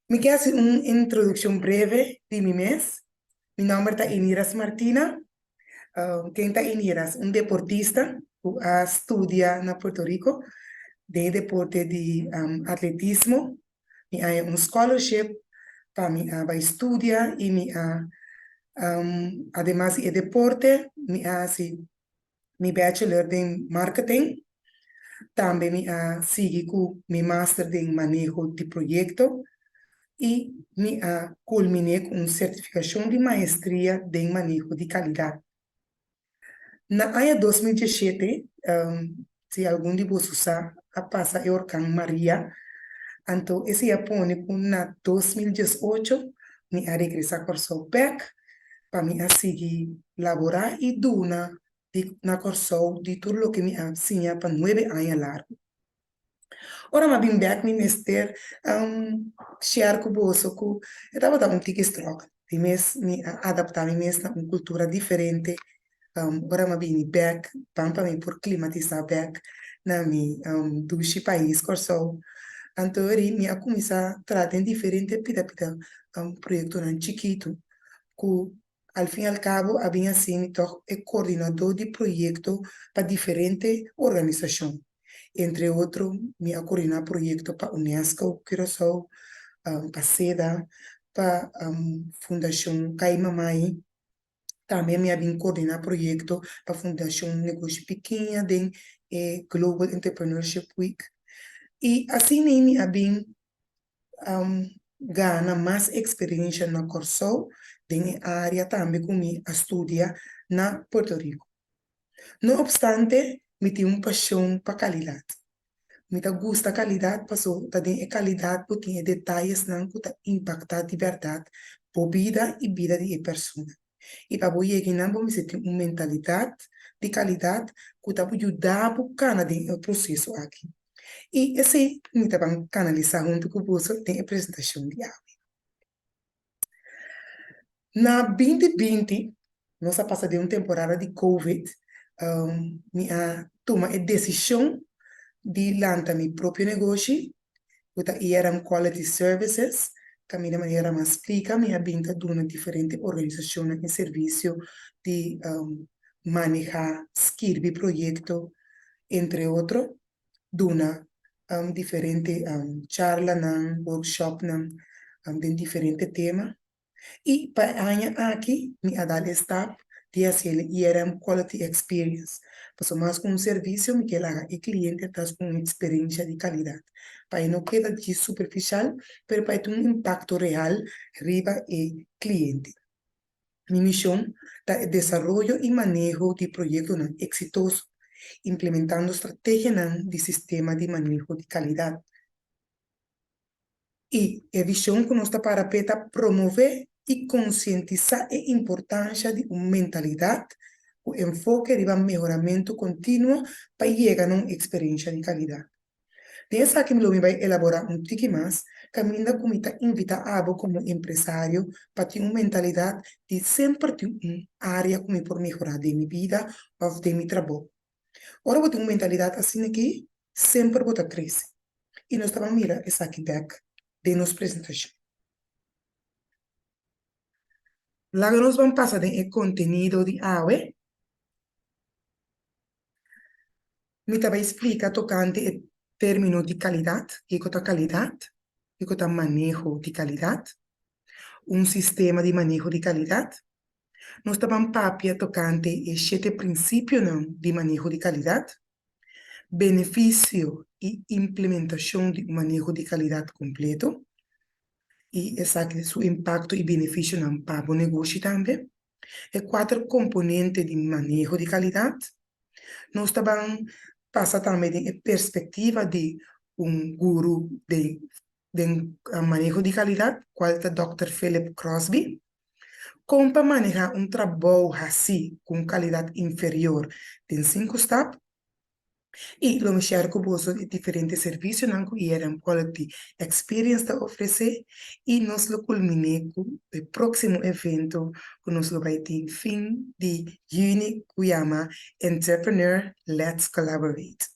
Mi ke hasi un introdukshon breve di mi mes. Mi nòmber ta Eniras Martina. Ken ta Eniras? Un deportista ku a studia na Puerto Rico den e deporte di atletismo. Mi a haña un scholarship pa mi a bai studia i mi a ademas di e deporte mi a hasi mi bachelor den marketing, tambe mi a sigui ku mi master den maneho di proyekto i mi a kulminé ku un sertifikashon di maestria den maneho di kalidat. Na aña 2017, si algun di boso sa, a pasa e orkan Maria, anto esei a pone ku na 2018 mi a regresá Kòrsou bèk pa mi a sigui laborá i duna di na Kòrsou di tur loke mi a siña pa nuebe aña largu. Ora mi a bin bèk mi mester share ku boso ku e tabata un tiki struggle. Di mes mi a adaptá mi mes na un kultura diferente. Ora mi a bini bèk ban pa mi por klimatisá bèk na mi dushi pais Kòrsou. Anto eri mi a kuminsá traha den diferente pida pida proyektonan chikitu ku al fin al kabo a bin hasi mi tòg e kordinadó di proyekto pa diferente organisashon. Entre otro mi a kordiná proyekto pa UNESCO Curaçao, pa seda, pa Fundashon Kai Mamai. Tambe mi a bin kordiná proyekto pa Fundashon Negoshi Pikiña den e Global Entrepreneurship Week. I asina mi a bin gana mas eksperensha na Kòrsou den e área tambe ku mi a studia na Puerto Rico. No opstante, mi tin un pashon pa kalidat. Mi ta gusta kalidat paso ta den e kalidat bo tin e detayesnan ku ta impaktá di bèrdat bo bida i bida di e persona. I pa bo yega einan bo mester tin un mentalidat di kalidat ku ta por yuda bo kana den e proseso aki. I esei mi ta ban kanalisá huntu ku boso den e presentashon di awe. Na 2020 nos a pasa den un temporada di covid, mi a tuma e desishon di lanta mi propio negoshi ku ta IRM Quality Services, kaminda manera mi a splika mi a bin ta duna diferente organisashonnan e servisio di manehá, skirbi proyekto, entre otro, duna diferente charlanan, workshopnan den diferente tema. I pa e aña aki mi a dal e stap di hasi el IRM Quality Experience, pasobra mas ku un servisio mi ke laga e kliente atras ku un eksperensha di kalidat, pa e no keda djis superfishal, pero pa e tin un impakto real riba e kliente. Mi mishon ta e desaroyo i maneho di proyektonan eksitoso, implementando strategianan di sistema di maneho di kalidat. I e vishon ku nos ta para p'e ta promové i konsientisá e importansha di un mentalidat ku enfoke riba mehoramentu kontinuo pa yega na un eksperensha di kalidat. Den esaki mi lo mi bai elaborá un tiki mas kaminda ku mi ta invitá abo komo empresario pa tin un mentalidat di semper tin un área ku mi por mehorá den mi bida òf den mi trabou. Ora bo tin un mentalidat asina aki, semper bo ta krese. I nos ta ban mira esaki bèk den nos presentashon. Laga nos ban pasa den e kontenido di awe. Mi ta bai splika tokante e término di kalidat, kiko ta kalidat, kiko ta maneho di kalidat, un sistema di maneho di kalidat. Nos ta ban papia tokante e shete prinsipionan di maneho di kalidat, benefisio i implementashon di un maneho di kalidat kompleto i esaki su impakto i benefisionan pa bo negoshi tambe. E kuater komponente di maneho di kalidat. Nos ta ban pasa tambe den e perspektiva di un guru den den maneho di kalidat, kual ta dòkter Philip Crosby. Kon pa manehá un trabou hasí ku un kalidat inferior den sinku stap. I lo mi share ku boso e diferente servisionan ku IRM Quality Experience ta ofresé i nos lo kulminé ku e próksimo evento ku nos lo bai tin fin di yüni ku yama Entrepreneur Let's Collaborate.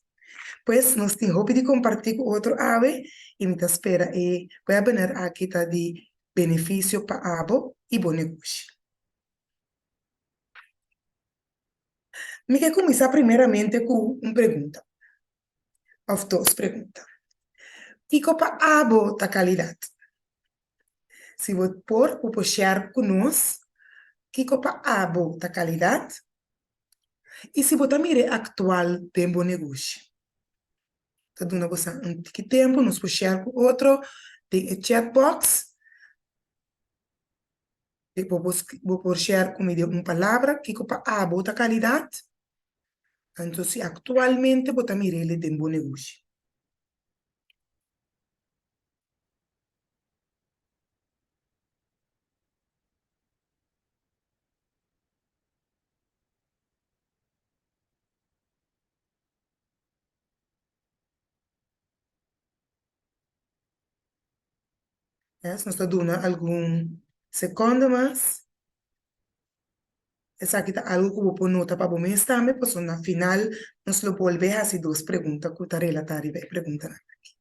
Pues nos tin hopi di kompartí ku otro awe i mi ta spera e webinar aki ta di benefisio pa abo i bo negoshi. Mi ke kuminsá primeramente ku un pregunta, òf dos pregunta. Kiko pa abo ta kalidat? Si bo por, bo por share ku nos kiko pa abo ta kalidat i si bo ta mira e aktual den bo negoshi. Ta duna bo sa un tiki tempu, nos por share ku otro den e chat box. Bo por share ku mi den un palabra kiko pa abo ta kalidat? Anto si aktualmente bo ta mir'el den bo negoshi. Yes, nos ta duna algun sekondo mas. Esaki ta algu ku bo por nota pa bo mes tambe, pasobra na final nos lo bolbe hasi dos pregunta ku ta relatá riba e preguntanan aki.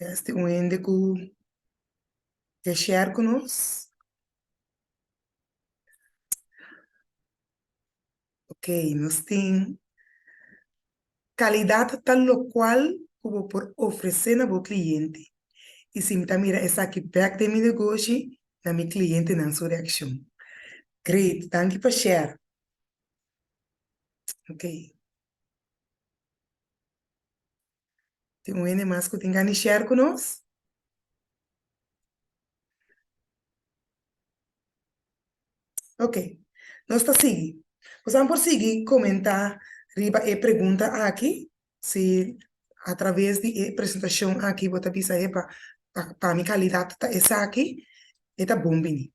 Yes, tin un hende ku ke share ku nos? Ok, nos tin Calidad ta locual cu bo por ofrece na bo cliente y si mi ta mira esaki bek den mi negoshi na mi clientenan su reaccion. Great, danki pa share. Ok. Tin un hende mas cu tin gana di share cu nos? Ok, nos ta sigui. Bosan por sigui komentá riba e pregunta aki, si atraves di e presentashon aki bo ta bisa epa, pa mi kalidat ta esaki, e ta bon bini.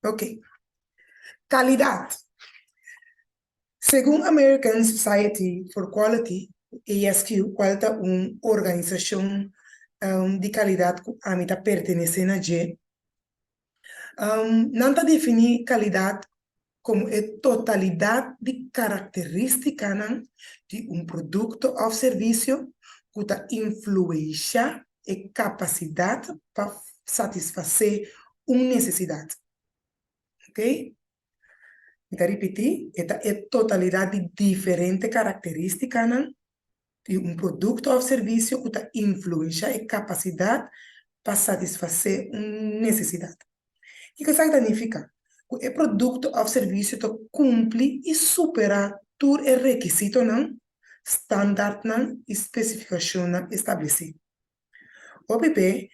Ok, kalidat. Segun American Society for Quality, ASQ, cual ta un organisacion di calidad cu ami ta pertenece na dje, nan ta defini calidad como e totalidad di caracteristicanan di un producto of servicio cu ta influencia e capacidad pa satisface un necesidad. Ok? Mi ta ripití, e ta e totalidat di diferente karakterístikanan di un produkto òf servisio ku ta influenshá e kapasidat pa satisfasé un nesesidat. Kiko esaki ta nifiká? Ku e produkto òf servisio ta kumpli i superá tur e rekisitonan, standartnan i spesifikashonnan establesí. Hopi be,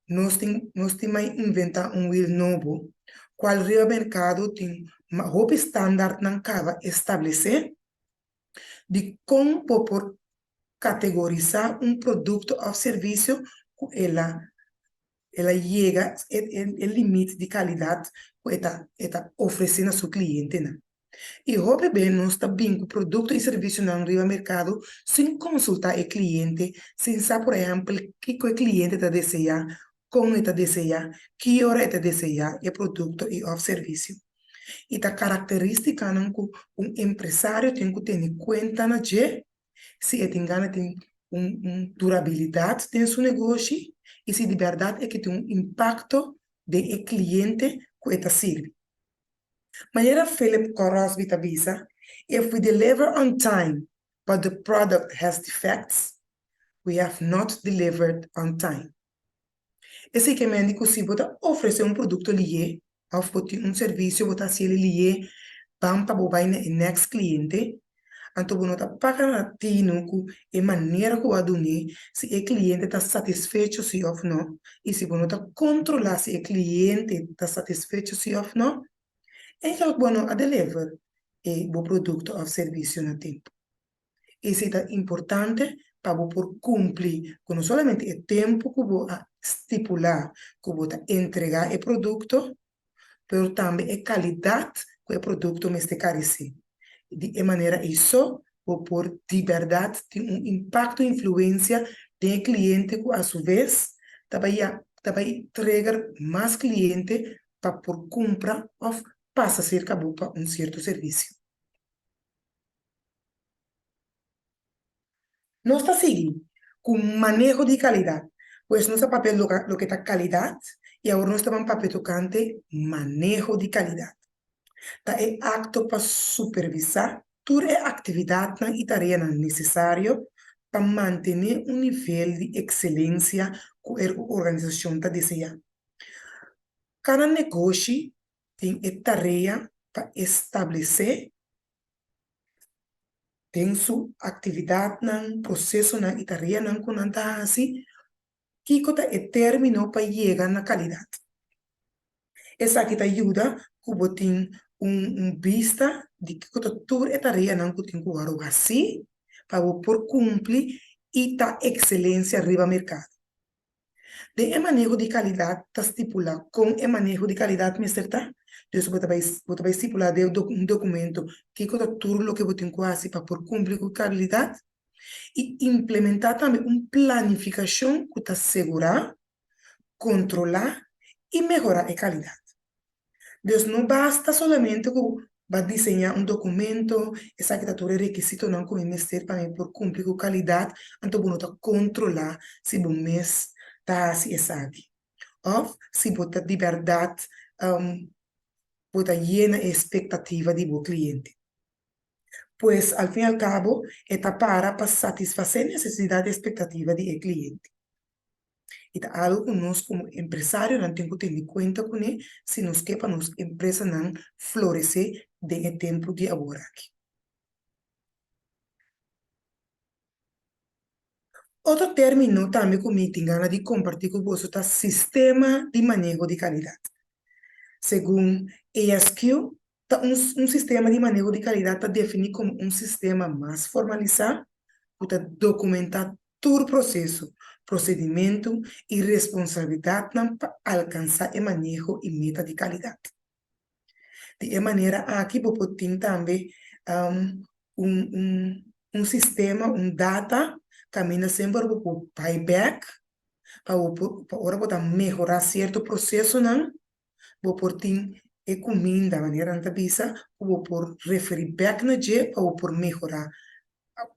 Nos tin nos tin mai inventá un wiel nobo, kual riba merkado tin hopi standardnan kaba establesé di kon bo por kategorisá un produkto òf servisio ku el a el a yega e e limit di kalidat ku e ta e ta ofresé na su klientenan. I hopi be nos ta bin ku produkto i servisionan riba merkado sin konsultá e kliente, sin sa por ehèmpel kiko e kliente ta deseá, kon e ta deseá, ki ora e ta deseá e produkto i òf servisio. I ta karakterístikanan ku un empresario tin ku tene kuenta na dje si e tin gana tin un durabilidat den su negoshi i si di bèrdat e ke tin un impakto den e kliente ku e ta sirbi. Manera Philip Crosby ta bisa, If we deliver on time but the product has defects, we have not delivered on time. Esei ke mende ku si bo ta ofresé un produkto lié òf bo tin un servisio bo ta hasiel lié ban pa bo bai na e next kliente, anto bo no ta paga na tinu ku e manera ku bo a dun'é si e kliente ta satisfecho si òf no, i si bo no ta kontrolá si e kliente ta satisfecho si òf no, eigenlijk bo no a deliver e bo produkto òf servisio na tempu. Esei ta importante pa bo por kumpli ku no solamente e tempu ku bo a stipulá ku bo ta entregá e produkto, pero tambe e kalidat ku e produkto mester karesé. Di e manera ei so. bo por di bèrdat tin un impakto i influensia den e kliente ku a su bes ta bai ta bai trigger mas kliente pa por kumpra òf pasa serka bo pa un sierto servisio. Nos ta sigui ku maneho di kalidat. Pues nos a papia loke ta kalidat i awor nos ta ban papia tokante maneho di kalidat. Ta e akto pa supervisá tur e aktividatnan i tareanan nesesario pa mantené un nivel di ekselensia ku e organisashon ta deseá. Kada negoshi tin e tarea pa establesé Den su aktividatnan, prosesonan i tareanan ku nan ta hasi, kiko ta e término pa yega na kalidat? Esaki ta yuda ku bo tin un bista di kiko ta tur e tareanan ku tin ku wòrdu hasí pa bo por kumpli i ta ekselensia riba merkado. Den e maneho di kalidat ta stipulá kon e maneho di kalidat mester ta. Dus bo ta bai bo ta bai stipulá den un dokumento kiko ta tur loke bo tin ku hasi pa por kumpli ku kalidat i implementá tambe un planifikashon ku ta segurá, kontrolá i mehorá e kalidat. Dus no basta solamente ku bo a diseñá un dokumento, esaki ta tur e rekisitonan ku mi mester pa mi por kumpli ku kalidat, anto bo no ta kontrolá si bo mes ta hasi esaki òf si bo ta di bèrdat bo ta yena e espektativa di bo kliente. Pues al fin i al kabo e ta para pa satisfasé nesesidat i espektativa di e kliente. I ta algu ku nos komo empresarionan tin ku tene kuenta kuné si nos ke pa nos empresanan floresé den e tempu di awor aki. Otro término tambe ku mi tin gana di kompartí ku boso ta sistema di maneho di kalidat. Segun ASQ, ta un un sistema di maneho di kalidat ta definí komo un sistema mas formalisá ku ta dokumentá tur proseso, prosedimentu i responsabilidatnan pa alkansá e maneho i meta di kalidat. Di e manera aki bo por tin tambe un un un sistema, un data kaminda semper bo por bai bèk pa bo por pa ora bo ta mehorá sierto prosesonan bo por tin e kuminda, manera nan ta bisa, ku bo por referí bèk na dje pa bo por mehorá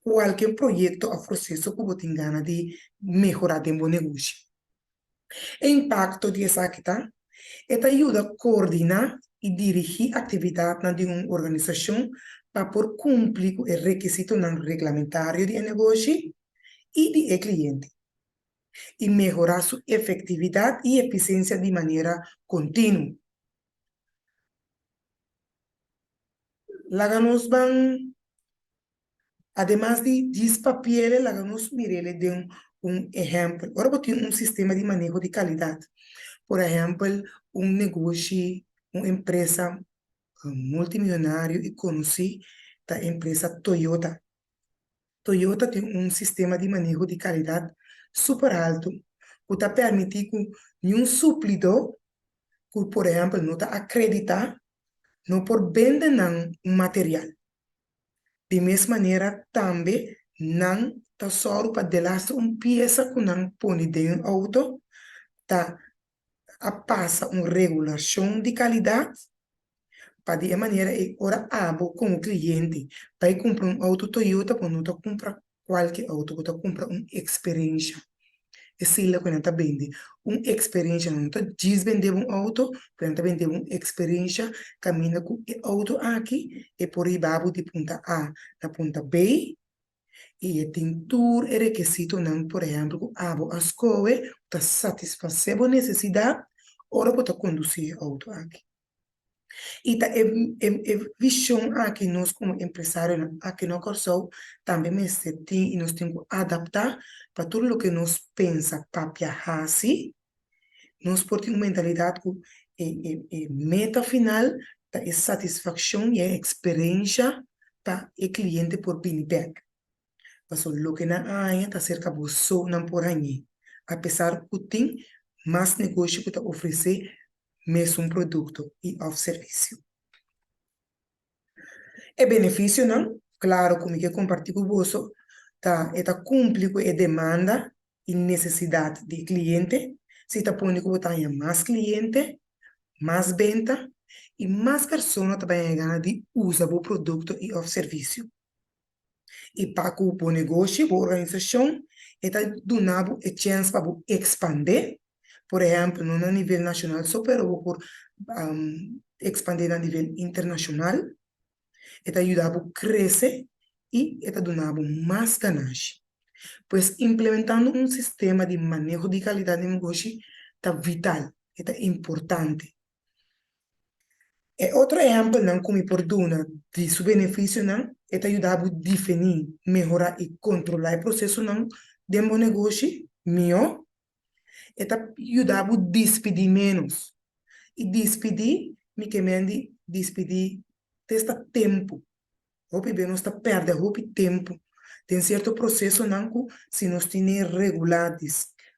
kualke proyekto òf proseso ku bo tin gana di mehorá den bo negoshi. E impakto di esaki ta, e ta yuda koordiná i dirigí aktividatnan di un organisashon pa por kumpli ku e rekisitonan reglamentario di e negoshi i di e kliente. i mehorá su efektividat i efisensia di manera kontinuo. Laga nos ban, ademas di djis papiele, laga nos mir'ele den un ehèmpel. Ora bo tin un sistema di maneho di kalidat, por ehèmpel un negoshi, un empresa multimionario i konosí ta empresa Toyota. Toyota tin un sistema di maneho di kalidat super haltu ku ta permití ku niun suplidó ku por ehèmpel no ta akreditá no por bende nan un material. Di mes manera tambe nan ta sòru pa delaster un piesa ku nan pone den un outo ta a pasa un regulashon di kalidat Pa di e manera ei ora abo komo kliente bai kumpra un outo Toyota bo no ta kumpra kualke outo, bo ta kumpra un eksperensha. Esei loke nan ta bende, un eksperensha. Nan no ta djis bende bo un outo, pero nan ta bende bo un eksperensha kaminda ku e outo aki e por hiba bo di punta A na punta B i e tin tur e rekisitonan, por ehèmpel, ku abo a skohe ku ta satisfasé bo nesesidat ora bo ta kondusí e outo aki. I ta e e vishon aki nos komo empresarionan aki na Kòrsou tambe mester tin i nos tin ku adaptá pa tur loke nos pensa, papia, hasi, nos por tin un mentalidat ku e e e meta final ta e satisfakshon i e eksperensha pa e kliente por bini bèk. Pasobra loke nan a haña ta serka bo so nan por hañ'é, apesar ku tin mas negoshi ku ta ofresé mesun produkto i òf servisio. E benefisionan. klaro ku mi ke kompartí ku boso ta e ta kumpli ku e demanda i nesesidat di e kliente, si ta pone ku bo ta haña mas kliente, mas benta i mas persona ta bai haña gana di usa bo produkto i òf servisio. I pa ku bo negoshi, bo organisashon, e ta duna bo e chèns pa bo ekspandé, por ehèmpel no na nivel nashonal so pero bo por ekspandé na nivel internashonal. E ta yuda bo krese i e ta duna bo mas ganashi. Pues implementando un sistema di maneho di kalidat di negoshi ta vital, e ta importante. E otro ehèmpelnan ku mi por duna di su benefisionan, e ta yuda bo definí, mehorá i kontrolá e prosesonan den bo negoshi mihó. E ta yuda bo dispidí ménos. I dispidí, mi ke men di dispidí te esta tempu. Hopi be nos ta pèrdè hopi tempu den sierto prosesonan ku si nos tine regulá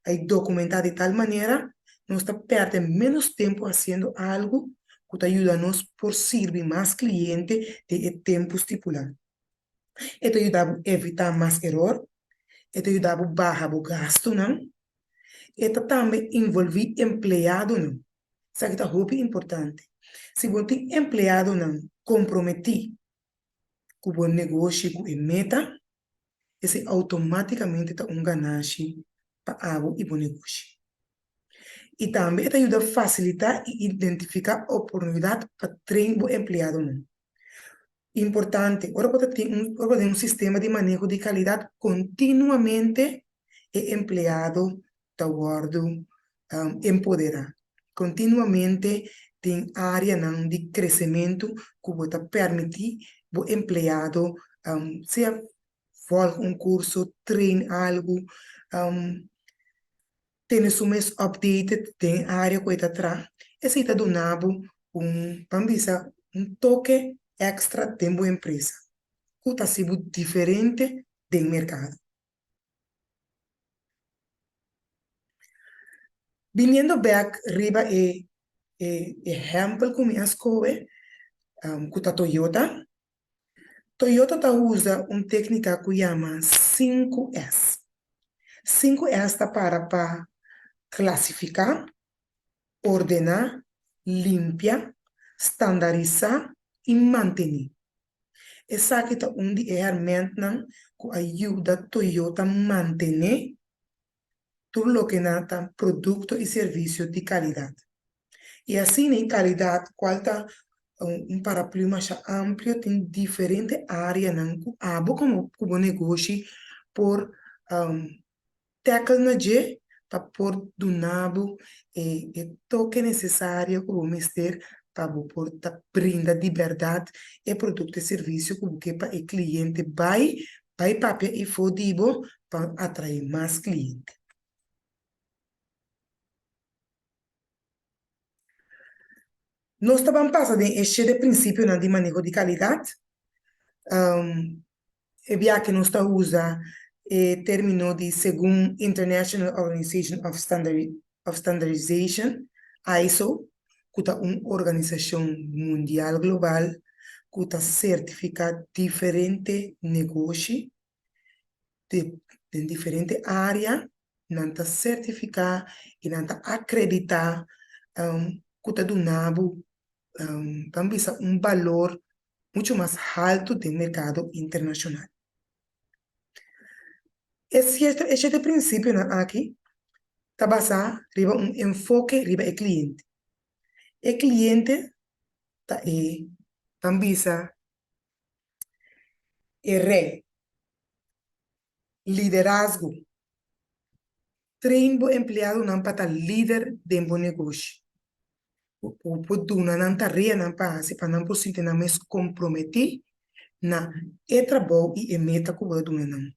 i dokumentá di tal manera, nos ta pèrdè ménos tempu hasiendo algu ku ta yuda nos por sirbi mas kliente den e tempu stipulá. E ta yuda bo evitá mas eror, e ta yuda bo baha bo gastunan, e ta tambe involví empleadonan. Esaki ta hopi importante. Si bo tin empleadonan komprometí ku bo negoshi ku e meta, esei outomátikamente ta un ganashi pa abo i bo negoshi. I tambe e ta yuda fasilitá i identifiká oportunidat pa train bo empleadonan. Importante, ora bo ta tin un ora bo ta tin un sistema di maneho di kalidat kontinuamente e empleado ta wòrdu empoderá. Kontinuamente tin áreanan di kresementu ku bo ta permití bo empleado sea vòlg un kurso, train algu, tene su mes updated den e área ku e ta traha. Esei ta duna bo un, ban bisa, un toke èkstra den bo empresa ku ta hasi bo diferente den merkado. Biniendo bek riba e e ehèmpel ku mi a skohe, ku ta Toyota. Toyota ta usa un téknika ku yama 5S. 5S ta para pa klasifiká, ordená, limpia, standarisá i mantené. Esaki ta un di e hèrmèntnan ku a yuda Toyota mantené tur loke nan ta produkto i servisio di kalidat. I asina e kalidat, kual ta un paraplü masha amplio, tin diferente áreanan ku abo komo ku bo negoshi por Tackle na dje pa por duna bo e e toke nesesario ku bo mester pa bo por ta brinda di bèrdat e produkto i servisio ku bo ke pa e kliente bai bai papia ifo di bo pa atraé mas kliente. Nos ta ban pasa den e shete prinsipionan di maneho di kalidat. E biaha nos ta usa e término di segun International Organization of Standardization, ISO, ku ta un organisashon mundial global ku ta sertifiká diferente negoshi den diferente área, nan ta sertifiká i nan ta akreditá ku ta duna bo, ban bisa, un balor muchu mas haltu den merkado internashonal. E shete prinsipionan aki ta basá riba un enfoke riba e kliente. E kliente ta e, ban bisa, e rei. Liderazgo. Train bo empleadonan pa ta lider den bo negoshi. Bo por duna nan tareanan pa hasi pa nan por sinti nan mes komprometí na e trabou i e meta ku bo ta duna nan.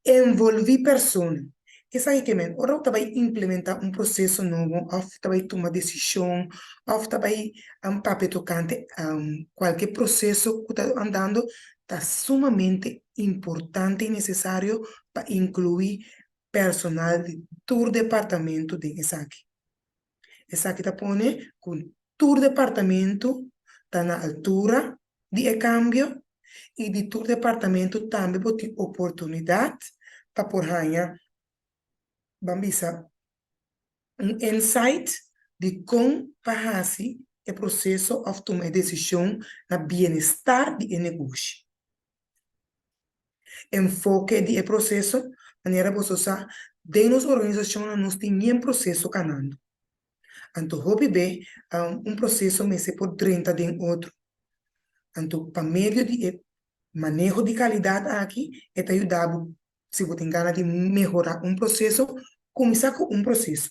Envolví persona. Esaki ke men, ora bo ta bai implementá un proseso nobo òf ta bai tuma desishon òf ta bai papia tokante kualke proseso ku ta andando, ta sumamente importante i nesesario pa inkluí personal di tur departamento den esaki. Esaki ta pone ku tur departamento ta na altura di e kambio. I di tur departamento tambe bo tin oportunidat pa por haña, ban bisa, un insight di kon pa hasi e proseso òf tuma e desishon na bienestar di e negoshi. Enfoke di e proseso, Manera boso sa, den nos organisashonnan nos tin yen proseso kanando. Anto hopi be un proseso mester por drenta den otro. Anto pa medio di e maneho di kalidat aki e ta yuda bo si bo tin gana di mehorá un proseso, kuminsá ku un proseso.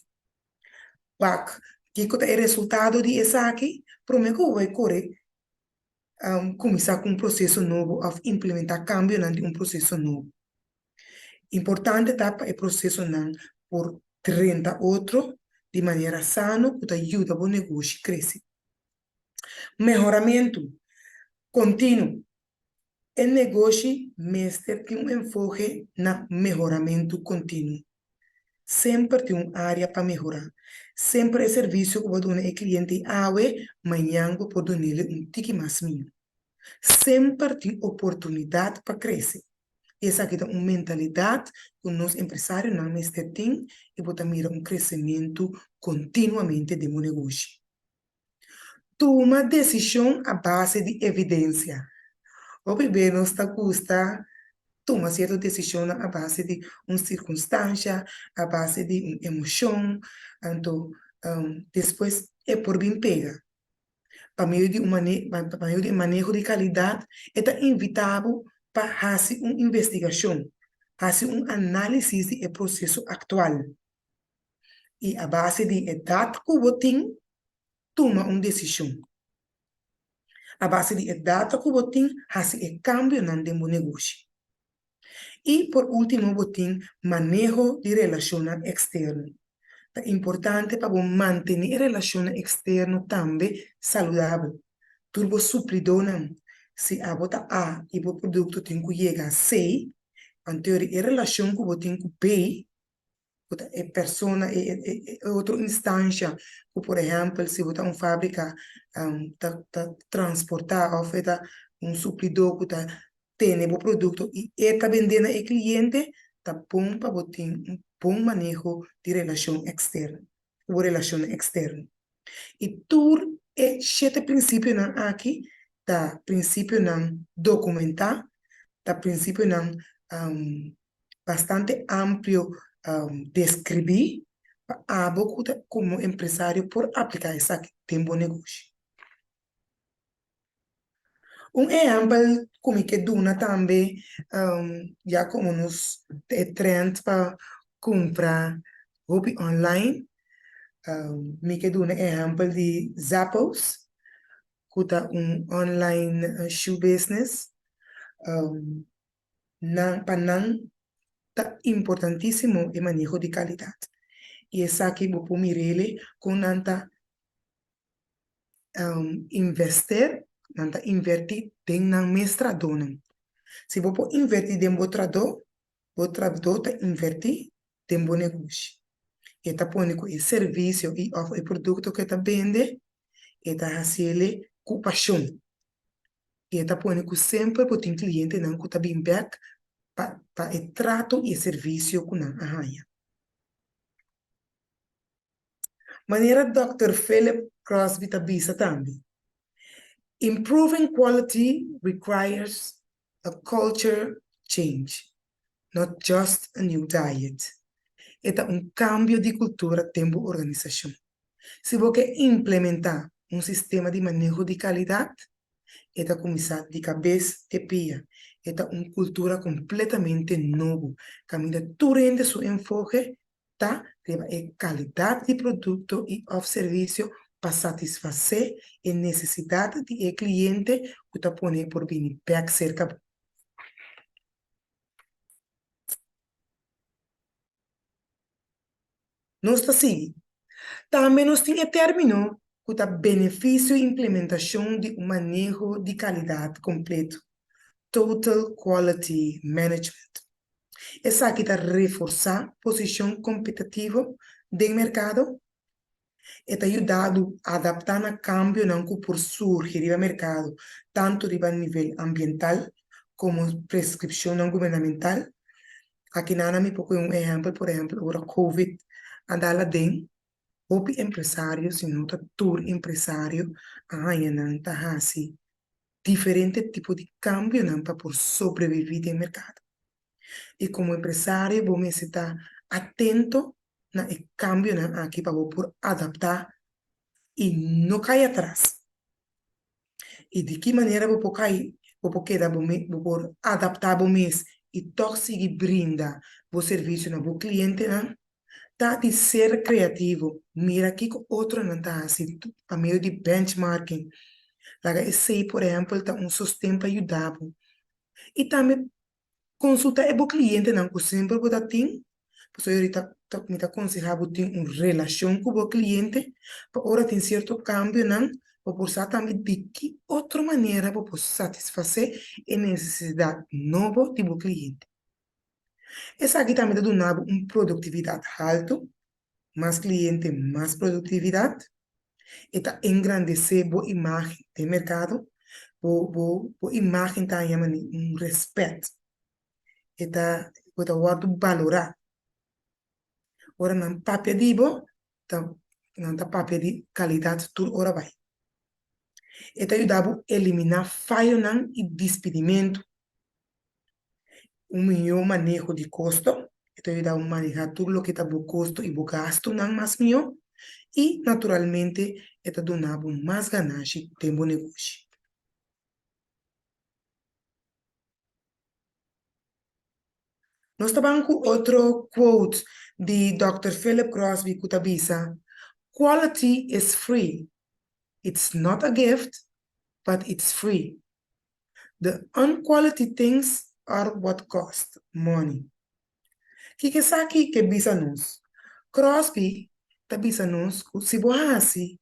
Wak kiko ta e resultado di esaki promé ku bo bai kore kuminsá ku un proseso nobo òf implementá kambionan di un proseso nobo. Importante ta pa e prosesonan por drenta otro di manera sano ku ta yuda bo negoshi krese. Mehoramentu kontinuo, E negoshi mester tin un enfoke na mehoramentu kontinuo. Semper tin un área pa mehorá. Semper e servisio ku bo duna e kliente awe, mañan bo por dun'el un tiki mas mihó. Semper tin oportunidat pa krese. I esaki ta un mentalidat ku nos empresarionan mester tin i bo ta mira un kresementu kontinuamente den bo negoshi. Tuma desishon a base di evidensia. Hopi be nos ta gusta tuma sierto desishonnan a base di un sirkunstansha, a base di un emoshon, anto despues e por bin pega. Pa medio di un pa medio di e maneho di kalidat e ta invitá bo pa hasi un investigashon, hasi un análisis di e proseso aktual. I a base di e dat ku bo tin, tuma un desishon. A base di e data ku bo tin, hasi e kambionan den bo negoshi. I por último bo tin maneho di relashonnan eksterno. Ta importante pa bo mantené e relashonnan eksterno tambe saludabel. Tur bo suplidónan, si abo ta A i bo produkto tin ku yega C, anto e relashon ku bo tin ku B ku ta e persona, e e otro instansha ku por ehèmpel si bo ta un fábrika ta ta transportá òf e ta un suplidó ku ta tene bo produkto i e ta bendé na e kliente, ta bon pa bo tin un bon maneho di relashon eksterno, ku bo relashonnan eksterno. I tur e shete prinsipionan aki ta prinsipionan dokumentá, ta prinsipionan bastante amplio deskribí pa abo ku ta komo empresario por apliká esaki den bo negoshi. Un ehèmpel ku mi ke duna tambe ya komo nos ta e trend pa kumpra hopi online, mi ke duna ehèmpel di Zappos ku ta un online shoe business. Nan, pa nan ta importantísimo e maneho di kalidat. I esaki bo por mir'el kon nan ta invester, nan ta invertí den nan mes tradónan. Si bo por invertí den bo tradó, bo tradó ta invertí den bo negoshi. E ta pone ku e servisio i òf e produkto ku e ta bende, e ta hasiel ku pashon. I e ta pone ku semper bo tin klientenan ku ta bin bèk pa pa e trato i e servisio ku nan a haña. Manera Dòkter Philip Crosby ta bisa tambe, Improving quality requires a culture change, not just a new diet. E ta un kambio di kultura den bo organisashon. Si bo ke implementá un sistema di maneho di kalidat, e ta kuminsá di kabes te pia. E ta un kultura kompletamente nobo, kaminda tur hende su enfoke ta riba e kalidat di produkto i òf servisio pa satisfasé e nesesidat di e kliente ku ta pone por bini bèk serka bo. Nos ta sigui. Tambe nos tin e término ku ta benefisio implementashon di un maneho di kalidat kompleto, Total Quality Management. Esaki ta reforsá posishon kompetitivo den merkado. E ta yuda bo adaptá na kambionan ku por surgi riba merkado, tantu riba nivel ambiental komo preskripshonnan gubernamental. Akinan mi por kohe un ehèmpel, por ehèmpel ora covid a dal aden, hopi empresario, si no ta tur empresario, a haña nan ta hasi diferente tipo di kambionan pa por sobreviví den merkado. I komo empresario bo mester ta atento na e kambionan aki pa bo por adaptá i no kai atras. I di ki manera bo por kai, bo por keda bo mes, bo por adaptá bo mes i tòg sigui brinda bo servisio na bo klientenan? Ta di ser kreativo, mira kiko otronan ta hasi pa medio di benchmarking. Laga esei por ehèmpel ta un sosten pa yuda bo. I tambe konsultá e bo klientenan ku semper bo ta tin, pasobra yorita mi ta konsehá bo tin un relashon ku bo kliente pa ora tin sierto kambionan bo por sa tambe di ki otro manera bo por satisfasé e nesesidat nobo di bo kliente. Esaki tambe ta duna bo un produktividat haltu, mas kliente mas produktividat, e ta engrandesé bo imágen den merkado, bo bo bo imágen ta haña manera un rèspèt, e ta bo ta wòrdu balorá. Ora nan papia di bo, ta nan ta papia di kalidat tur ora bai. E ta yuda bo eliminá fayonan i dispidimentu. Un mihó maneho di kosto, e ta yuda bo manehá tur loke ta bo kosto i bo gastunan mas mihó i naturalmente e ta duna bo mas ganashi den bo negoshi. Nos ta ban ku otro quote di Dòkter Philip Crosby ku ta bisa, Quality is free. It's not a gift, but it's free. The unquality things are what cost money. Kiko esaki ke bisa nos? Crosby ta bisa nos ku si bo hasi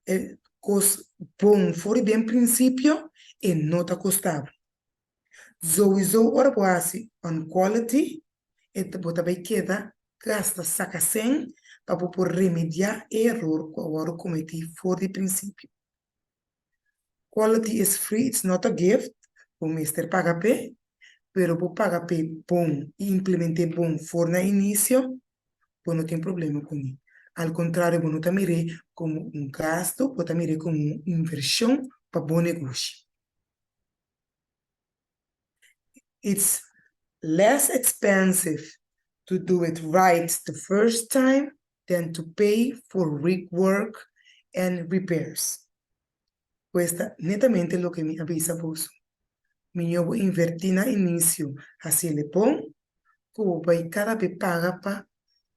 e kos bon for di den prinsipio, e no ta kosta bo. Zowizo ora bo hasi unquality, e bo ta bai keda gasta saka sen pa bo por remediá e eror ku a wòrdu kometí for di prinsipio. Quality is free, it's not a gift, bo mester paga p'e, pero bo paga p'e bon i implement'é bon for na inicio, bo no tin problema kuné. Al contrario, bo no ta mir'é como un gasto, bo ta mir'é como un inversion pa bo negoshi. It's less expensive to do it right the first time than to pay for rework and repairs. Pues ta netamente loke mi a bisa boso. Mihó bo invertí na inicio hasiel e bon ku bo bai kada be paga pa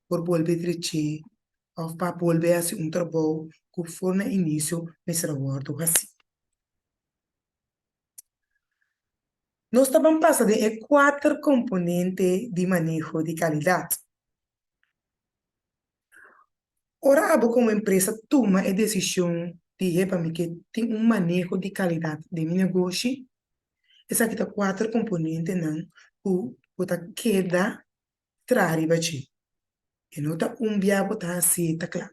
por bolbe drech'é òf pa bolbe hasi un trabou ku for na inicio mester a wòrdu hasí. Nos ta ban pasa den e kuater komponente di maneho di kalidat. Ora abo komo empresa tuma e desishon di hepa mi ke tin un maneho di kalidat den mi negoshi, esaki ta kuater komponentenan ku bo ta keda traha riba dje. E no ta un bia bo ta hasié ta kla.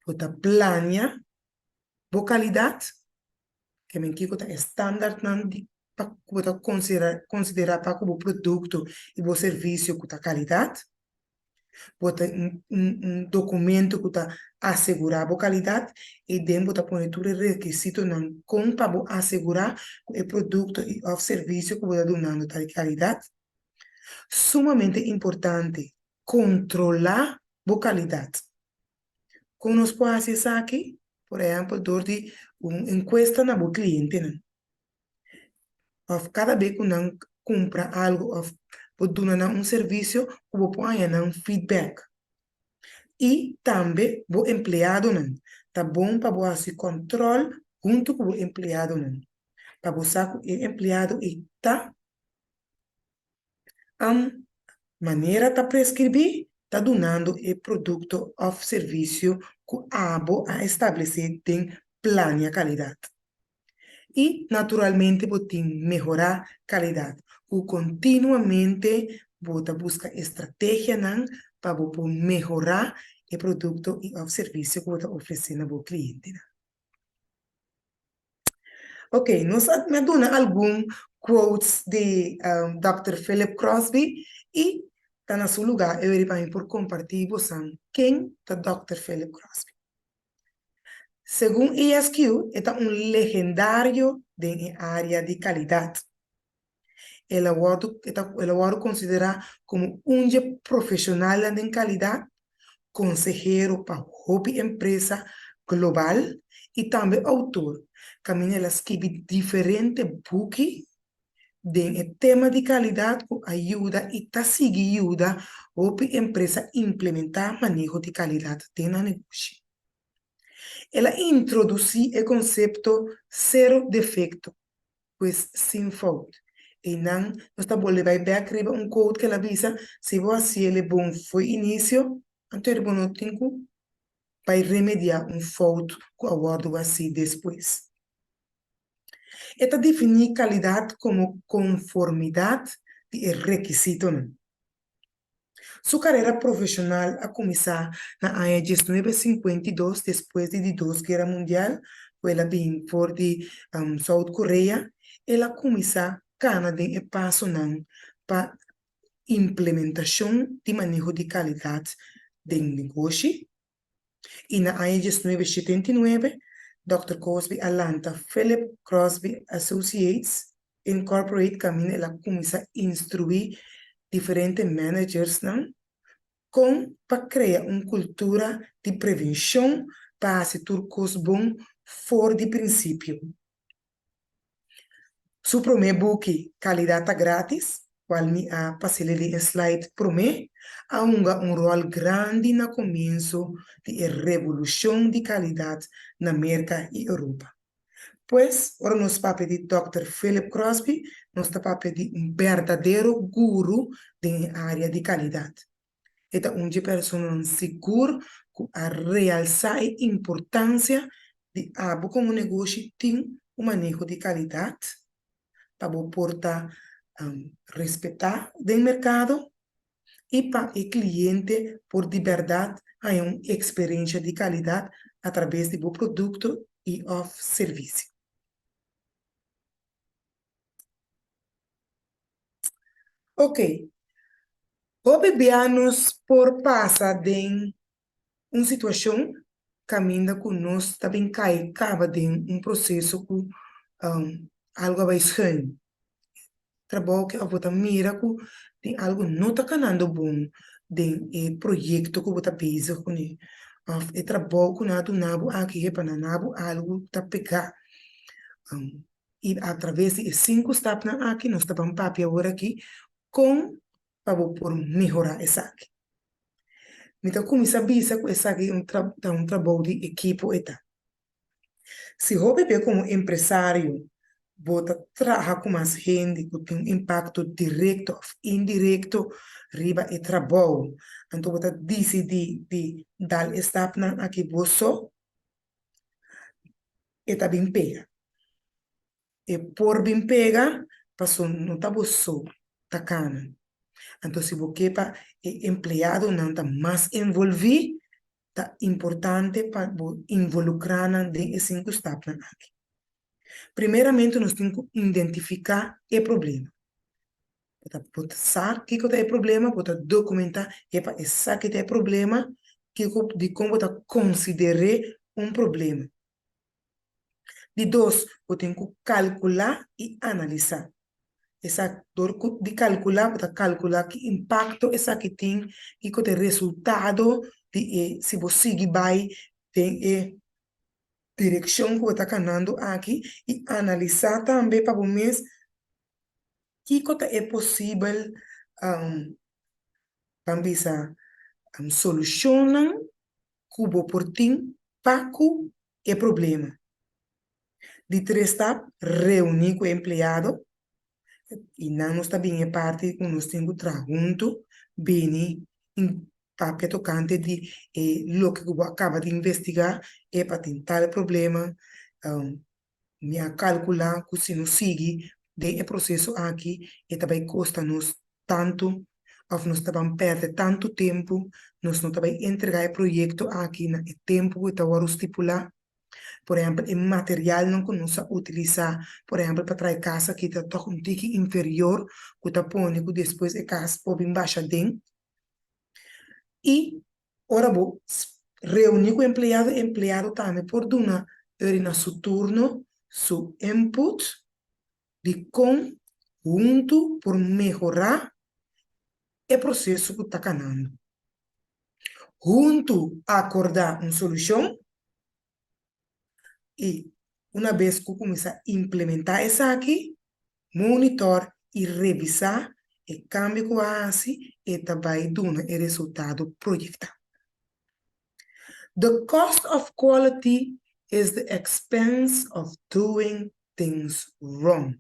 Bo ta plania bo kalidat, ke men kiko ta e standardnan di pa ku bo ta konsiderá pa ku bo produkto i bo servisio ku ta kalidat. Bo ta un un dokumento ku ta asegurá bo kalidat i den bo ta pone tur e rekisitonan kon pa bo asegurá ku e produkto i òf servisio ku bo ta dunando ta di kalidat. Sumamente importante, kontrolá bo kalidat. Kon nos por hasi esaki? Por ehèmpel dor di un enkuesta na bo klientenan. Òf kada be ku nan kumpra algu òf bo duna nan un servisio ku bo por haña nan feedback. I tambe bo empleadonan. Ta bon pa bo hasi kòntròl huntu ku bo empleadonan pa bo sa ku e empleado ei ta Manera ta preskribí ta dunando e produkto òf servisio ku abo a establesé den Plania Kalidat. I naturalmente bo tin mehorá kalidat ku kontinuamente bo ta buska estrategianan pa bo por mehorá e produkto i òf servisio ku bo ta ofresé na bo klientenan. Ok, nos a mi a duna algun quotes di Dòkter Philip Crosby i ta na su lugá e weri pa mi por kompartí bosan ken ta Dòkter Philip Crosby. Segun ESQ e ta un legendario den e área di kalidat. El a wòrdu e ta el a wòrdu konsiderá komo un dje profeshonalnan den kalidat, konsehero pa hopi empresa global i tambe outor, kaminda el a skibi diferente buki den e tema di kalidat ku a yuda i ta sigui yuda hopi empresa implementá maneho di kalidat den nan negoshi. El a introdusí e konsepto sero defekto pues sin fout. Einan nos ta bolbe bai bek riba un quote ku el a bisa, si bo hasi el e bon fo'i inisio, anto bo no tin ku bai remediá un fout ku a wòrdu hasí despues. E ta definí kalidat komo konformidat di e rekisitonan. Su karera profeshonal a kuminsá na aña diesnuebe sinkuenta i dos despues di di dos Guera Mundial ku el a bin for di South Korea. El a kuminsá kana den e pasonan pa implementashon di maneho di kalidat den negoshi. I na aña 1979, Dòkter Cosby a lanta Philip Crosby Associates, Incorporate kaminda el a kuminsá instruí diferente managersnan kon pa krea un kultura di prevenshon pa hasi tur kos bon for di prinsipio. Su promé buki, Kalidat ta Grátis, kual mi a pas'é den e slide promé, a hunga un ròl grandi na komienso di e revolushon di kalidat na Merka i Europa. Pues, ora nos papia di Dòkter Philip Crosby, nos ta papia di un berdadero guru den e área di kalidat. E ta un dje personanan sigur ku a realsá e importansia di abo komo negoshi tin un maneho di kalidat pa bo por ta respetá den merkado i pa e kliente por di bèrdat haña un eksperensha di kalidat atrabes di bo produkto i òf servisio. Ok, hopi bia nos por pasa den un situashon kaminda ku nos ta bin kai kaba den un proseso ku algu a bai schuin. Trabou ke òf bo ta mira ku tin algu no ta kanando bon den e proyekto ku bo ta bezig kuné òf e trabou ku nan a duna bo aki hepa nan na bo algu ta pegá. I atraves di e sinku stapnan aki nos ta ban papia awor aki kon pa bo por mehorá esaki. Mi ta kuminsá bisa ku esaki ta un trabou di ekipo e ta. Si hopi be komo empresario bo ta traha ku mas hende ku tin un impakto direkto òf indirekto riba e trabou, anto bo ta disidí di dal e stapnan aki bo so, e ta bin pega. E por bin pega paso no ta bo so ta kana. Anto si bo ke pa e empleadonan ta mas envolví, ta importante pa bo involukrá nan den e sinku stapnan aki. Primeramente nos tin ku identifiká e problema. Bo ta bo ta sa kiko ta e problema, bo ta dokumentá e pa e sa ki ta e problema, kiko dikon bo ta konsider'é un problema. Di dos, bo tin ku kalkulá i analisá. Esaki dor ku di kalkulá bo ta kalkulá ki impakto esaki tin, kiko ta e resultado di e si bo sigui bai den e direkshon ku bo ta kanando aki i analisá tambe pa bo mes Kiko ta e posibel ban bisa solushonnan ku bo por tin pa ku e problema? Di tres ta reuní ku e empleado i nan nos ta bin e parti ku nos tin ku traha huntu bini i papia tokante di e loke ku bo a kaba di investigá e pa tin tal problema. Mi a kalkulá ku si nos sigui den e proseso aki e ta bai kosta nos tantu. Òf nos ta ban pèrdè tantu tempu, nos no ta bai entregá e proyekto aki na e tempu ku e ta wòrdu stipulá. Por ehèmpel, e materialnan ku nos a utilisá, por ehèmpel pa traha e kas aki ta tòg un tiki inferior ku ta pone ku despues e kas por bin basha aden. I ora bo reuní ku empleado, e empleado tambe por duna ori na su turno su input di kon huntu por mehorá e proseso ku ta kanando. Huntu akordá un solushon i una bes ku kuminsá implementá esaki, monitor i revisá e kambio ku a hasi e ta bai duna e resultado proyektá. The cost of quality is the expense of doing things wrong.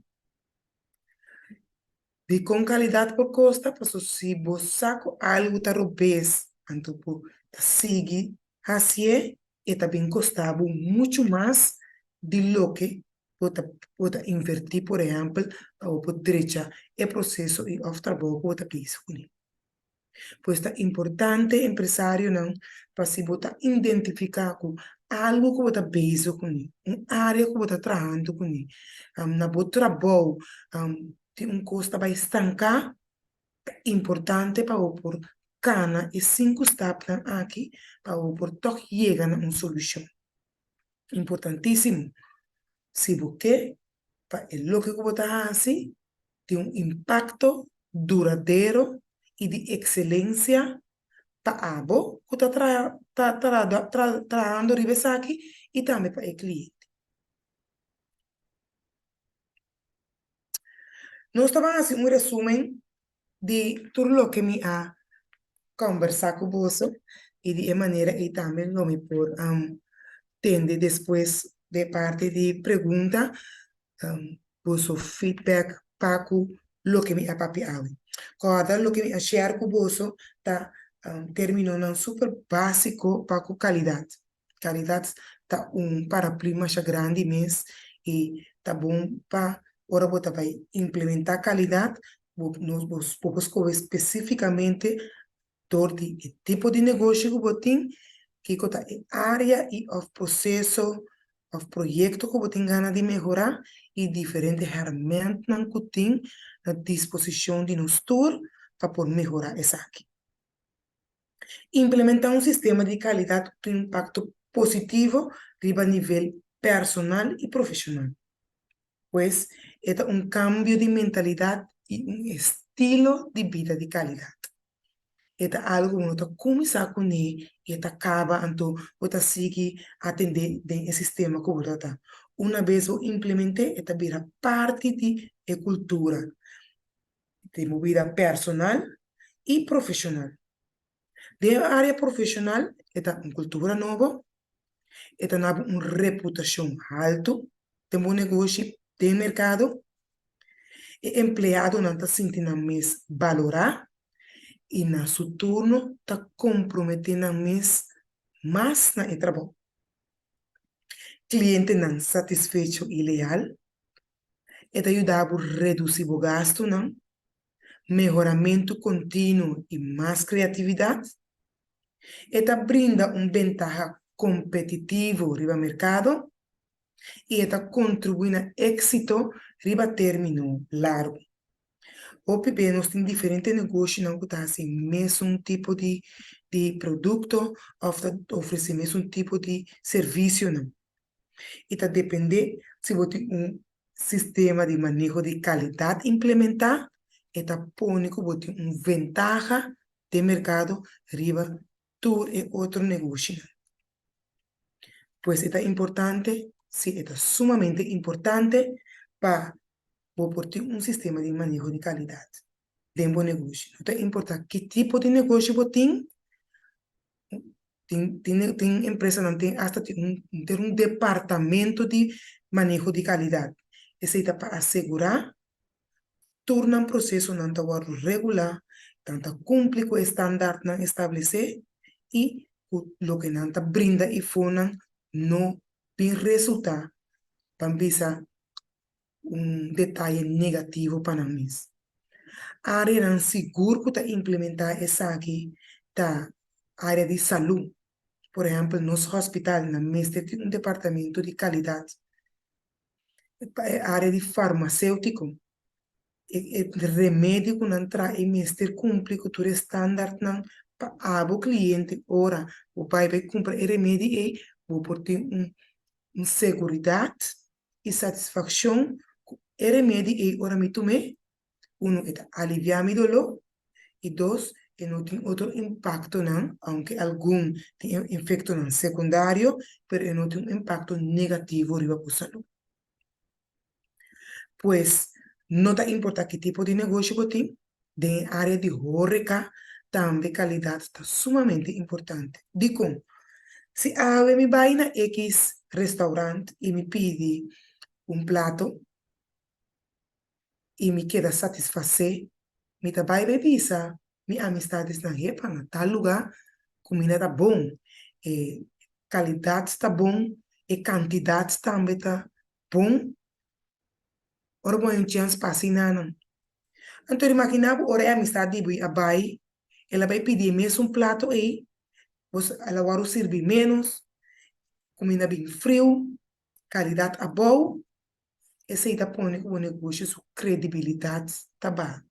Dikon kalidat por kosta? Pasobra si bo sa ku algu ta robes anto bo ta sigui hasié, e ta bin kosta bo muchu mas di loke bo ta bo ta invertí, por ehèmpel, pa bo por drecha e proseso i òf trabou ku bo ta bezig kuné. Pues ta importante empresarionan pa si bo ta identifiká ku algu ku bo ta bezig kuné, un área ku bo ta trahando kuné, na bo trabou tin un kos ta bai stanká, ta importante pa bo por kana e sinku stapnan aki pa bo por tòg yega na un solushon. Importantísimo, si bo ke pa e loke ku bo ta hasi tin un impakto duradero i di ekselensia pa abo ku ta trahando riba esaki i tambe pa e kliente. Nos ta ban hasi un resumen di tur loke mi a kòmbersá ku boso i di e manera ei tambe lo mi por tende despues den parti di pregunta boso feedback pa ku loke mi a papia awe. Kòrda loke mi a share ku boso ta términonan super básiko pa ku kalidat. Kalidat ta un paraplu masha grandi mes i ta bon pa ora bo ta bai implementá kalidat bo bo por skohe spesífikamente dor di e tipo di negoshi ku bo tin, kiko ta e área i òf proseso òf proyekto ku bo tin gana di mehorá i diferente hèrmèntnan ku tin na disposishon di nos tur pa por mehorá esaki. Implementá un sistema di kalidat ku tin impakto positivo riba nivel personal i profeshonal. Pues, e ta un kambio di mentalidat i un estilo di bida di kalidat. E ta algu ku bo no ta kuminsá kuné i e ta kaba anto bo ta sigui atendé den e sistema ku bo ta ta. Una bes bo implement'é e ta bira parti di e kultura. Den bo bida personal i profeshonal. Den e área profeshonal e ta un kultura nobo, e ta na bo un reputashon haltu den bo negoshi den merkado, e empleadonan ta sinti nan mes balorá i na su turno ta komprometé nan mes mas na e trabou. Klientenan satisfecho i leal E ta yuda bo redusí bo gastunan, mehoramentu kontinuo i mas kreatividat. E ta brinda un bentaha kompetitivo riba merkado i e ta kontribuí na éksito riba término largu. Hopi be nos tin diferente negoshinan ku ta hasi mesun tipo di di produkto òf ta ofresé mesun tipo di servisionan. I ta dependé si bo tin un sistema di maneho di kalidat implementá, e ta pone ku bo tin un ventaha den merkado riba tur e otro negoshinan. Pues e ta importante, sí e ta sumamente importante pa bo por tin un sistema di maneho di kalidat den bo negoshi. No ta importá ki tipo di negoshi bo tin, Tin tin tin empresanan tin asta tin un tin un departamento di maneho di kalidat. Esei ta pa asegurá tur nan prosesonan ta wòrdu regulá, nan ta kumpli ku e standartnan establesé i ku loke nan ta brinda e fonan no bin resultá pa bisa un detaye negativo pa nan mes. Áreanan sigur ku ta implementá esaki ta área di salú. Por ehèmpel, nos hòspitalnan mester tin un departamento di kalidat. Pa e área di farmaséutiko, e remedio ku nan traha e mester kumpli ku tur e standaardnan pa abo kliente ora bo bai bai kumpra e remedi ei bo por tin un seguridat i satisfakshon ku e remedi ei ora mi tum'é uno e ta aliviá mi doló i dos e no tin otro impaktonan aunke algun tin efektonan sekundario pero e no tin un impakto negativo riba bo salú. Pues, no ta importá ki tipo di negoshi bo tin, den e área di hóreka tambe kalidat ta sumamente importante. Dikon? Si awe mi bai na ekis restaurant i mi pidi un plato i mi keda satisfasé, mi ta bai bai bisa mi amistadesnan, Hepa, na tal lugá kuminda ta bon, e kalidat ta bon, e kantidat tambe ta bon. Ora bo haña un chèns pasa i nanan. Anto imaginá bo ora e amistad di bo a bai, el a bai pidi e mesun plato ei, bo el a wòrdu sirbi ménos, kuminda bin friu, kalidat abou, esei ta pone ku bo negoshi su kredibilidat ta baha.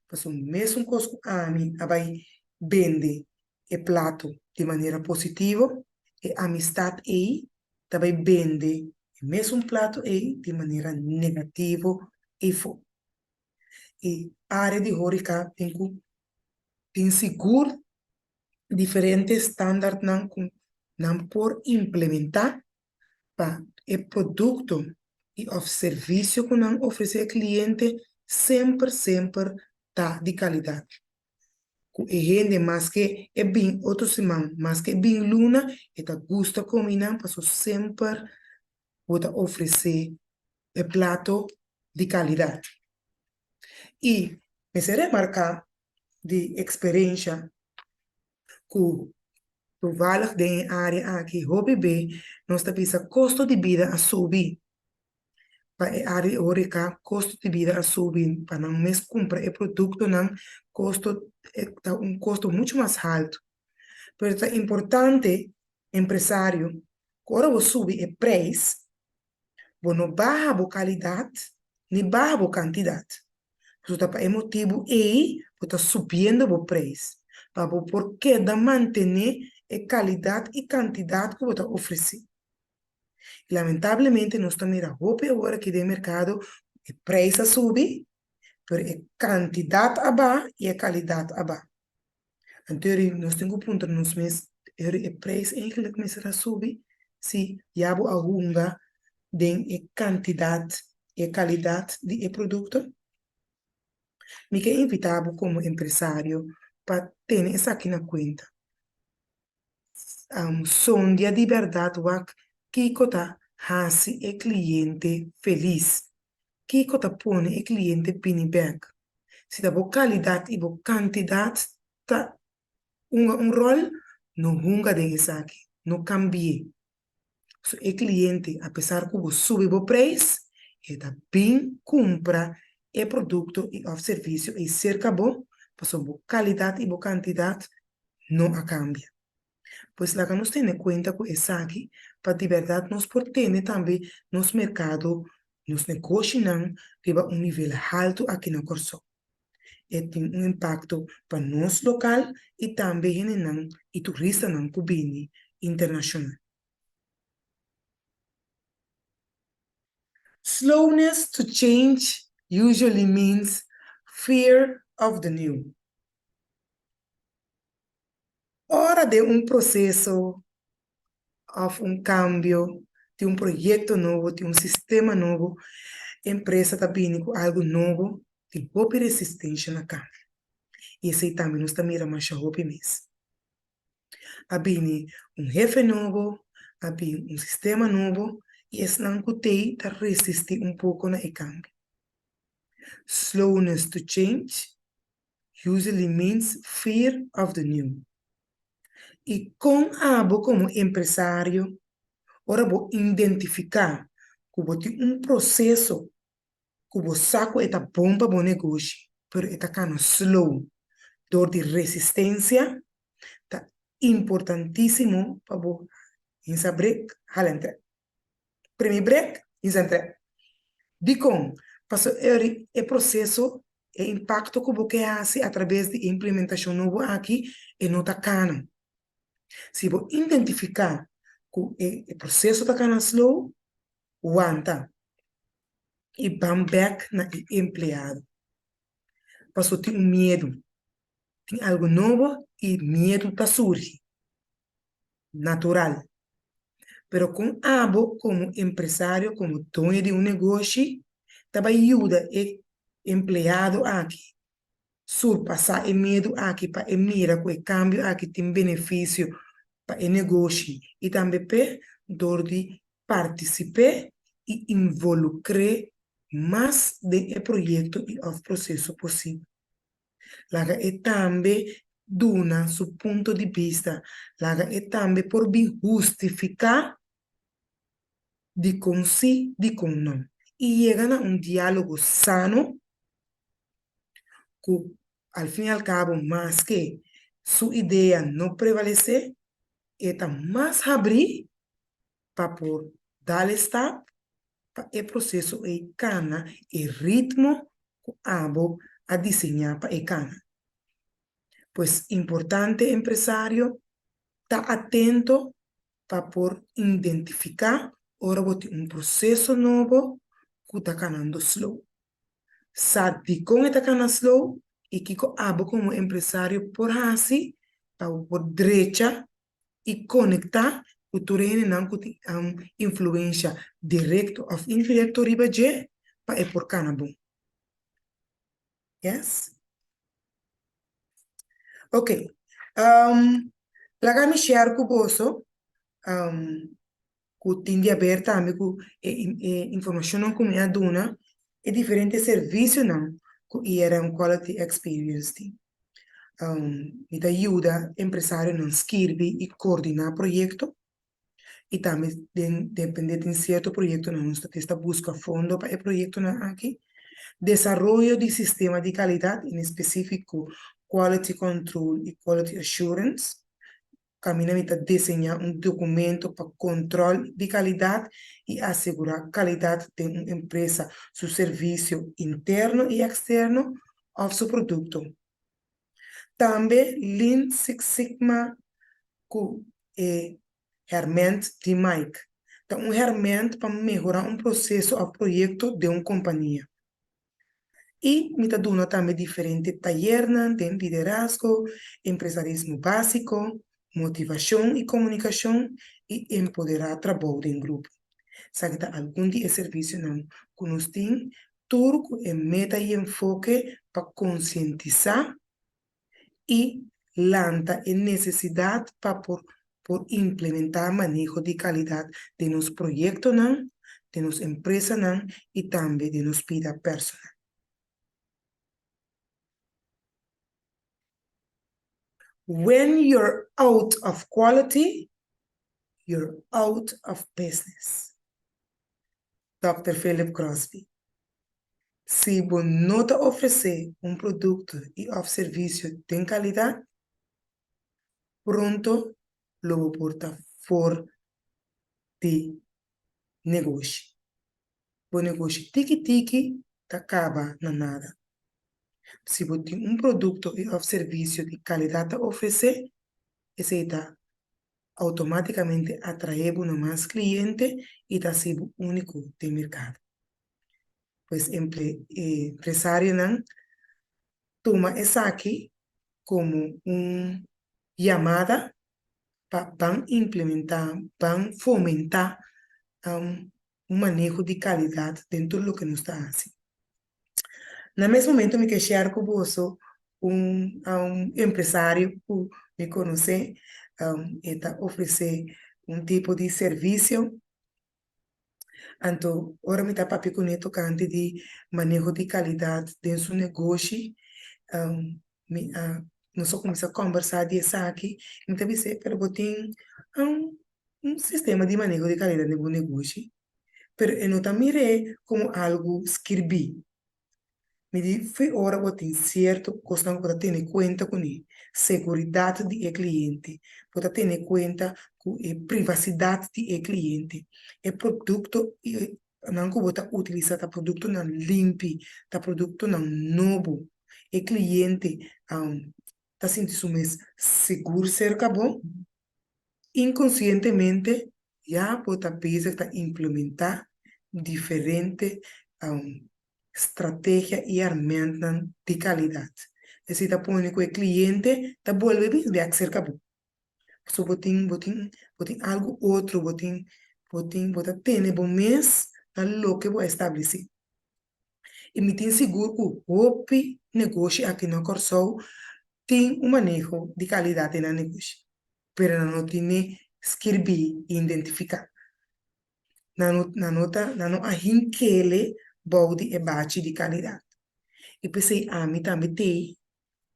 Pasobra mesun kos ku ami a bai bende e plato di manera positivo, e amistad ei ta bai bende e mesun plato ei di manera negativo eifo. E área di hóreka tin ku tin sigur diferente standaardnan ku nan por implementá pa e produkto i òf servisio ku nan ofresé e kliente semper semper ta di kalidat. Ku e hende maske e bin otro siman, maske e bin luna, e ta gusta komi nan paso semper bo ta ofresé e plato di kalidat. I mester remarká di eksperensha ku toevallig den e área aki hopi be nos ta bisa kosto di bida a subi. Pa e área di horeca kosto di bida a subi pa nan mes kumpra e produktonan kosto ta un kosto muchu mas haltu. Pero ta importante empresario ku ora bo subi e preis bo no baha bo kalidat ni baha bo kantidat. Pasobra ta pa e motibu ei bo ta subiendo bo preis pa bo por keda mantené e kalidat i kantidat ku bo ta ofresé. I lamentablemente nos ta mira hopi awor aki den merkado e preis a subi, pero e kantidat a baha i e kalidat a baha. Anto nos tin ku puntra nos mes, e preis eigenlijk mester a subi si ya bo a hunga den e kantidat i e kalidat di e produkto? Mi ke invitá bo komo empresario pa tene esaki na kuenta. Sondia di bèrdat wak kiko ta hasi e kliente felis, kiko ta pone e kliente bini bèk. Si ta bo kalidat i bo kantidat ta hunga un ròl, no hunga den esaki, no kambi'é. So e kliente apesar ku bo subi bo preis, e ta bin kumpra e produkto i òf servisio ei serka bo, pasobra bo kalidat i bo kantidat no a kambia. Pues laga nos tene kuenta ku esaki pa di bèrdat nos por tene tambe nos merkado, nos negoshinan riba un nivel haltu aki na Kòrsou. E tin un impakto pa nos lokal i tambe hendenan i turistanan ku bini internashonal. Slowness to change usually means fear of the new. Ora den un proseso òf un kambio di un proyekto nobo, di un sistema nobo, empresa ta bini ku algu nobo, tin hopi resistensha na kambio. I esei tambe nos ta mira masha hopi mes. A bini un hefe nobo, a bini un sistema nobo i esnan ku t'ei ta resistí un poko na e kambio. Slowness to change usually means fear of the new. I kon abo komo empresario ora bo identifiká ku bo tin un proseso ku bo sa ku e ta bon pa bo negoshi. pero e ta kana slow dor di resistencia. Ta importantisimo pa bo hinsa brek, hala en trek. Primi brek, hinsa en trek. Dikon? Pasobra e e proseso, e impakto ku bo ke hasi atrabes di e implementashon nobo aki, e no ta kana. Si bo identifiká ku e proseso ta kana slow, wanta i ban bèk na e empleado. Pasobra tin un miedu. Tin algu nobo i miedu ta surgi. Natural. Pero kon abo komo empresario, komo doño di un negoshi, ta bai yuda e empleado aki surpasá e miedu aki pa e mira ku e kambio aki tin benefisio pa e negoshi i tambe p'e dor di partisip'é i involukr'é mas den e proyekto i òf proseso posibel. Laga e tambe duna su punto di bista. Laga e tambe por bin hustifiká dikon sí, dikon no. I yega na un diálogo sano ku al fin i al kabo maske su idea no prevalesé, e ta mas habrí pa por dal e stap pa e proseso ei kana e ritmo ku abo a diseñá pa e kana. Pues importante empresario ta atento pa por identifiká ora bo tin un proseso nobo ku ta kanando slow. Sa dikon e ta kana slow i kiko abo komo empresario por hasi pa bo por drecha i konektá ku tur e hendenan ku tin influensha direkto òf indirekto riba dje pa e por kana bon. Yes? Ok. Laga mi share ku boso ku tin di haber tambe ku e informashonnan ku mi a duna e diferente servisionan ku IRM Quality Experience tin. Mi ta yuda empresarionan skirbi i koordiná proyekto i tambe den depende tin sierto proyektonan nos ta ta buska fondo pa e proyektonan aki. Desaroyo di sistema di kalidat, en espesífiko quality control i quality assurance. Kaminda mi ta deseñá un dokumento pa kontròl di kalidat i asegurá kalidat den un empresa su servisio interno i eksterno òf su produkto. Tambe Lean Six Sigma ku e hèrmènt di Mike ta un hèrmènt pa mehorá un proseso òf proyekto den un kompania. I mi ta duna tambe diferente tayernan den liderazgo, empresarismo básiko, motivashon i komunikashon i empoderá trabou den grupo. Esaki ta algun di e servisionan ku nos tin tur ku e meta i enfoke pa konsientisá i lanta e nesesidat pa por por implementá maneho di kalidat den nos proyektonan, den nos empresanan i tambe den nos bida personal. When you're out of quality, you're out of business. Dòkter Philip Crosby. Si bo no ta ofresé un produkto i òf servisio den kalidat, pronto lo bo por ta for di negoshi. Bo negoshi tiki tiki ta kaba na nada. Si bo tin un produkto i òf servisio di kalidat ta ofresé, esei ta outomátikamente atraé bo na mas kliente i ta hasi bo úniko den merkado. Pues empresarionan tuma esaki komo un yamada pa ban implementá, ban fomentá un maneho di kalidat den tur loke nos ta hasi. Na mes momento mi ke share ku boso un empresario ku mi konosé, e ta ofresé un tipo di servisio. Anto ora mi ta papia kuné tokante di maneho di kalidat den su negoshi, mi a nos a kuminsá kòmbersá di esaki, mi ta bis'é pero bo tin un sistema di maneho di kalidat den bo negoshi? Pero e no ta mir'é komo algu skirbí. Mi di fi ora bo tin sierto kosnan ku bo ta tene kuenta kuné, seguridat di e kliente, bo ta tene kuenta ku e privasidat di e kliente, e produkto nan ku bo ta utilisá ta produktonan limpi, ta produktonan nobo, e kliente ta sinti su mes sigur serka bo. Inkonsientemente ya bo ta bezig ta implementá diferente strategia i hermentnan di kalidat. Esei ta pone ku e kliente ta bolbe bin bèk serka bo. Pasobra bo tin bo tin bo tin algu otro, bo tin bo tin bo ta tene bo mes na loke bo a establesé. I mi tin sigur ku hopi negoshi aki na Kòrsou tin un maneho di kalidat den nan negoshi, pero nan no tine skirbí i identifiká. Nan no nan no ta nan no a hinkele bou di e bachi di kalidat. I p'esei ami tambe t'ei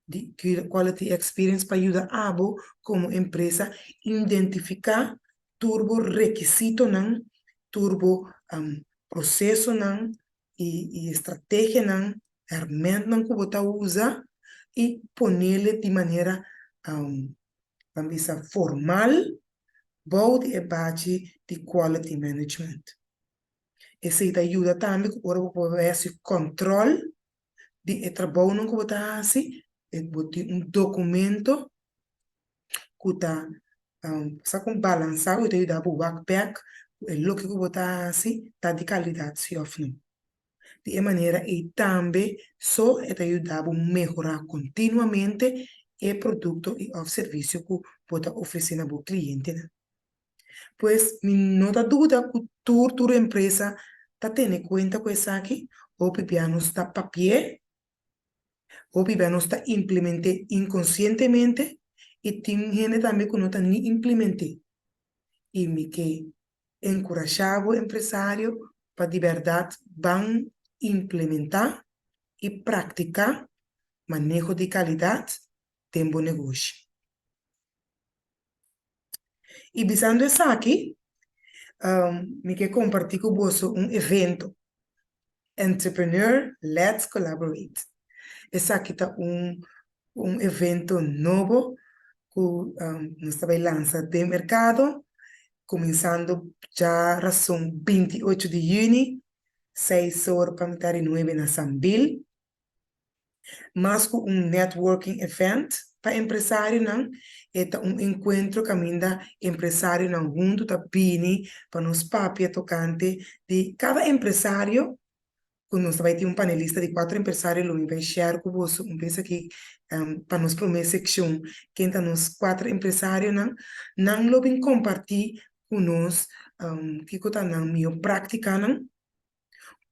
di Quality Experience pa yuda abo komo empresa identifiká tur bo rekisitonan, tur bo prosesonan i estrategianan, hermentnan ku bo ta usa i ponele di manera ban bisa formal bou di e bachi di Quality Management. Esei ta yuda tambe ku ora bo por bai hasi kòntròl di e trabounan ku bo ta hasi, bo tin un dokumento ku ta sa kon balansá ku ta yuda bo wak bèk ku e loke ku bo ta hasi ta di kalidat si òf no. Di e manera ei tambe so e ta yuda bo mehorá kontinuamente e produkto i òf servisio ku bo ta ofresé na bo klientenan. Pues mi no ta duda ku tur tur empresa ta tene kuenta ku esaki, hopi bia nos ta papi'é, hopi bia nos ta implement'é inkonsientemente i tin hende tambe ku no ta ni implement'é. I mi ke enkurashá bo empresario pa di bèrdat ban implementá i praktiká maneho di kalidat den bo negoshi. I bisando esaki, mi ke kompartí ku boso un evento, Entrepreneur Let's Collaborate. Esaki ta un un evento nobo ku nos ta bai lansa den merkado, kuminsando djarason 28 di yüni, seis or pa mitad di nuebe na Sambil. Mas ku un networking event pa empresarionan, e ta un enkuentro kaminda empresarionan huntu ta bini pa nos papia tokante di kada empresario, ku nos ta bai tin un panelista di kuater empresario lo mi bai share ku boso un bes aki pa nos promé sekshon ken ta nos kuater empresarionan, nan lo bin kompartí ku nos kiko ta nan mihó práktikanan.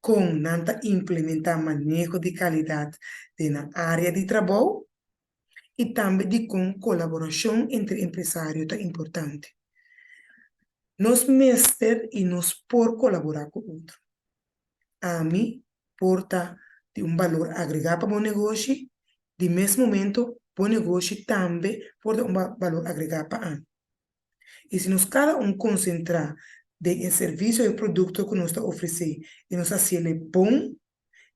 Kon nan ta implementá maneho di kalidat den nan área di trabou i tambe dikon kolaborashon entre empresario ta importante. Nos mester i nos por kolaborá ku otro. Ami por ta di un balor agregá pa bo negoshi, di mes momento bo negoshi tambe por ta un balor agregá pa ami. I si nos kada un konsentrá den e servisio i produkto ku nos ta ofresé i nos hasiel e bon,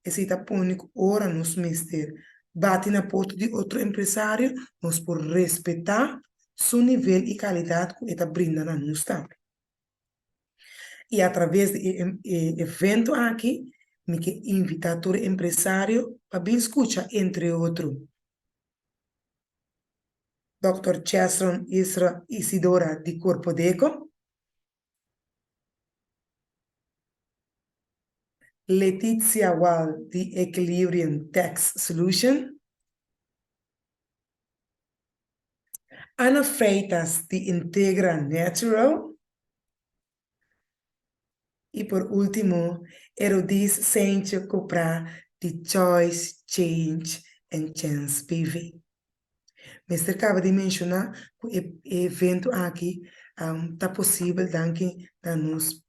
esei ta pone ku ora nos mester bati na porta di otro empresario, nos por respetá su nivel i kalidat ku e ta brinda na nos tambe. I atraves di e evento aki, mi ke invitá tur empresario pa bin skucha entre otro. Dòkter Chesron Isra Isidora di Korpodeko, Letizia Waal di Equilibrium Tax Solution, Ana Freitas di Integra Natural i por último Erudis Seintje Koprá di Choice, Change and Chance BV. Mester kaba di menshoná ku e evento aki ta posibel danki na nos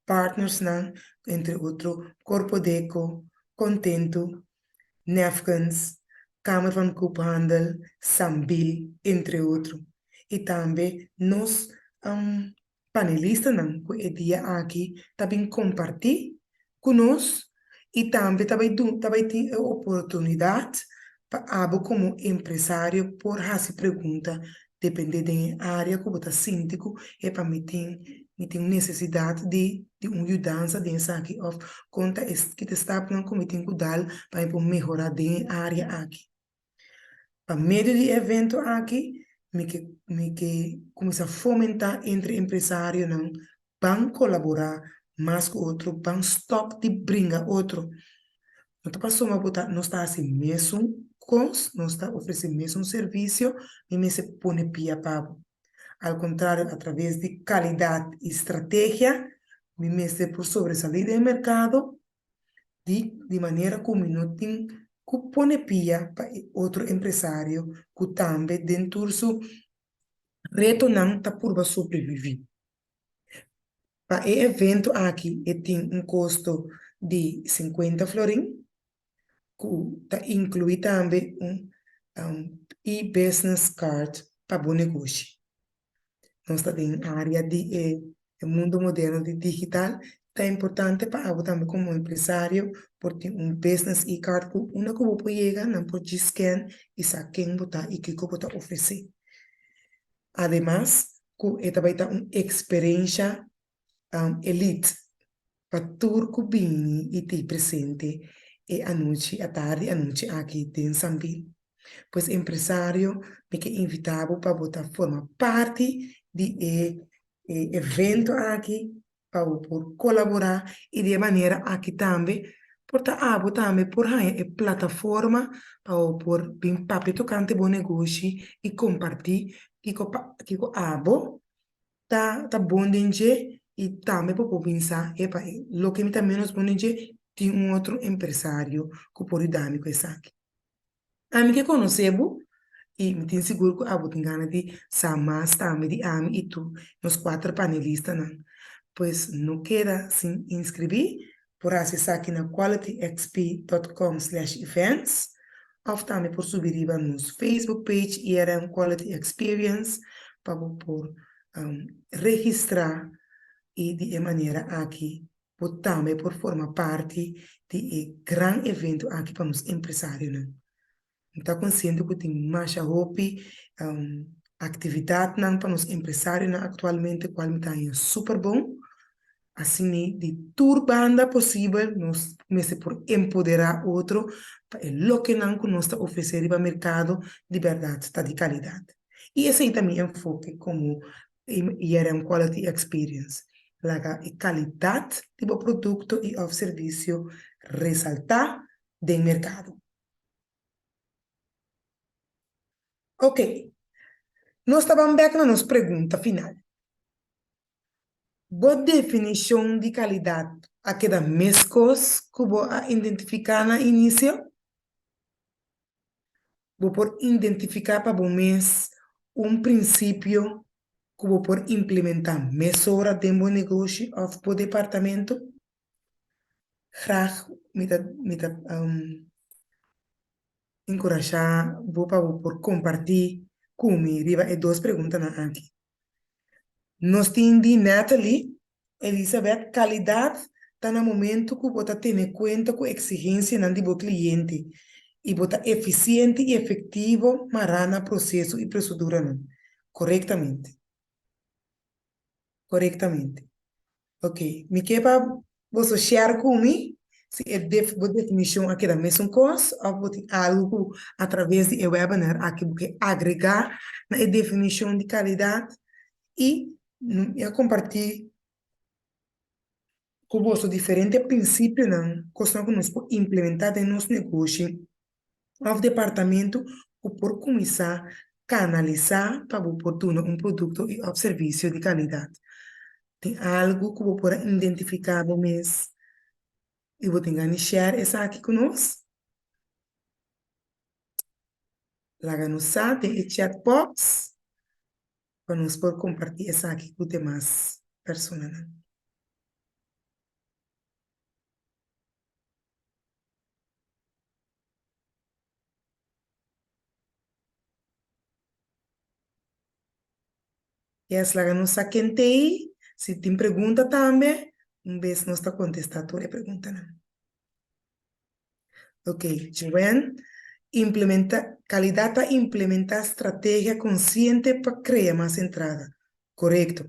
partnersnan, entre otro Korpodeko, Kontentu, Nefkens, Kamer van Koophandel, Sambil, entre otro. I tambe nos panelistanan ku e dia aki ta bin kompartí ku nos. I tambe ta bai dun ta bai tin e oportunidat pa abo komo empresario por hasi pregunta depende den e área ku bo ta sinti ku epa mi tin mi tin un nesesidat di di un yudansa den esaki òf kon ta e ki ta e stapnan ku mi tin ku dal pa mi por mehorá den e área aki. Pa medio di e evento aki mi ke mi ke kuminsá fomentá entre empresarionan ban kolaborá mas ku otro, ban stòp di bringa otro. No ta pasobra bo ta nos ta hasi mesun kos, nos ta ofresé mesun servisio, mi mester pone pia pa bo. Al kontrario, atraves di kalidat i strategia mi mester por sobresalí den e merkado di di manera ku mi no tin ku pone pia pa e otro empresario ku tambe den tur su retonan ta purba sobreviví. Pa e evento aki e tin un kosto di sinkuenta florin ku ta inkluí tambe un e-business card pa bo negoshi. Nos ta den área di e mundo moderno di digital, ta importante pa abo tambe komo empresario por tin un business e-card ku unda ku bo por yega nan por djis scan i sa ken bo ta i kiko bo ta ofresé. Ademas ku e ta bai ta un eksperensha elite pa tur ku bini i tin presente e anochi, atardi anochi aki den Sambil. Pues empresario mi ke invita bo pa bo ta forma parti di e evento aki pa bo por kolaborá i di e manera aki tambe por ta abo tambe por haña e plataforma pa bo por bin papia tokante bo negoshi i kompartí kiko pa kiko abo ta ta bon den dje i tambe bo por bin sa epa loke mi ta ménos bon den dje tin un otro empresario ku por yuda mi ku esaki. Ami ke konosé bo i mi tin sigur ku abo tin gana di sa mas tambe di ami i tur nos kuater panelistanan. Pues no keda sin inskribí, por hasi esaki na qualityxp dot com slash events òf tambe por subi riba nos Facebook page IRM Quality Experience pa bo por registrá i di e manera aki bo tambe por forma parti di e gran evento aki pa nos empresarionan. Mi ta konsiente ku tin masha hopi aktividatnan pa nos empresarionan aktualmente kual mi ta haña super bon. Asina di tur banda posibel nos mester por empoderá otro pa e lokenan ku nos ta ofresé riba merkado di bèrdat ta di kalidat. I esei ta mi enfoke komo IRM Quality Experience, laga e kalidat di bo produkto i òf servisio resaltá den merkado. Ok, nos ta ban bèk na nos pregunta final. Bo definishon di kalidat a keda meskos ku bo a identifiká na inisio? Bo por identifiká pa bo mes un prinsipio ku bo por implementá mesora den bo negoshi òf bo departamento? Graag mi ta mi ta enkurashá bo pa bo por kompartí ku mi riba e dos preguntanan aki. Nos tin di Natalie, Elizabeth, Kalidat ta na momento ku bo ta tene kuenta ku eksigensianan di bo kliente i bo ta efisiente i efektivo mará na proseso i proseduranan korektamente. Korektamente. Ok, mi ke pa boso share ku mi si e def bo definishon a keda mesun kos òf bo tin algu ku atraves di e webinar aki bo ke agregá na e definishon di kalidat i mi a kompartí ku boso diferente prinsipionan, kosnan ku nos por implementá den nos negoshi òf departamento ku por kuminsá kanalisá pa bo por duna un produkto i òf servisio di kalidat. Tin algu ku bo por a identifiká bo mes i bo tin gana di share esaki ku nos? Laga nos sa den e chat box pa nos por kompartí esaki ku demas personanan. Yes, laga nos sa ken t'ei. Si tin pregunta tambe, un bes nos ta kontestá tur e preguntanan. Ok, Joanne, implementa, kalidat ta implementa strategia konsiente pa krea mas entrada. Korekto.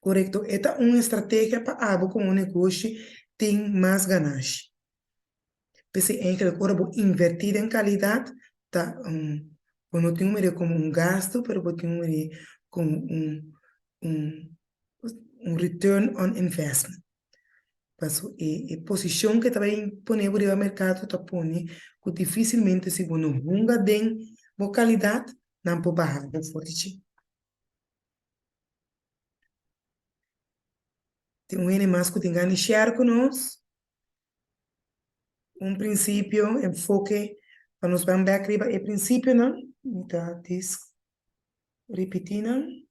Korekto, e ta un estrategia pa abo komo negoshi tin mas ganashi. P'esei eigenlijk ora bo invertí den kalidat ta bo no tin un mir'é komo un gastu pero bo tin un mir'é komo un un un return on investment. Paso e e posishon ke ta bai pone bo riba merkado ta pone ku difisilmente si bo no hunga den bo kalidat nan por baha bo for di dje. Tin un hende mas ku tin gana di share ku nos? Un prinsipio, enfoke, pa nos ban bek riba e prinsipionan, mi ta dis ripití nan.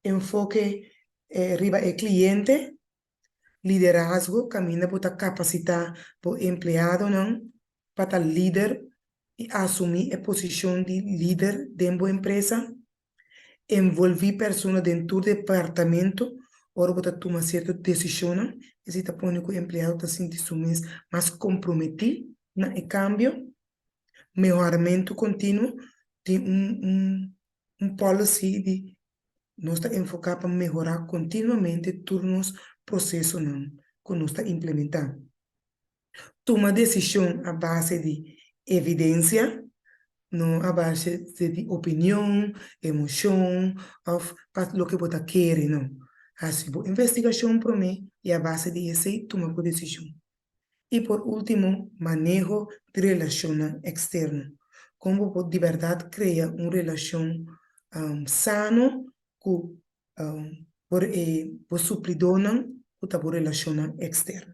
Enfoke riba e kliente, liderazgo kaminda bo ta kapasitá bo empleadonan pa ta lider i asumí e posishon di lider den bo empresa. Envolví persona den tur departamento ora bo ta tuma sierto desishonnan, esei ta pone ku e empleado ta sinti su mes mas komprometí na e kambio. Mehoramentu kontinuo, tin un un policy di nos ta enfoká pa mehorá kontinuamente tur nos prosesonan ku nos ta implementá. Tuma desishon a base di evidensia, no a base di opinion, emoshon òf pa loke bo ta kere, no. Hasi bo investigashon promé i a base di esei tuma bo desishon. I por último, maneho di relashonnan eksterno. Kon bo por di bèrdat krea un relashon sano ku bo suplidónan ku ta bo relashonnan eksterno?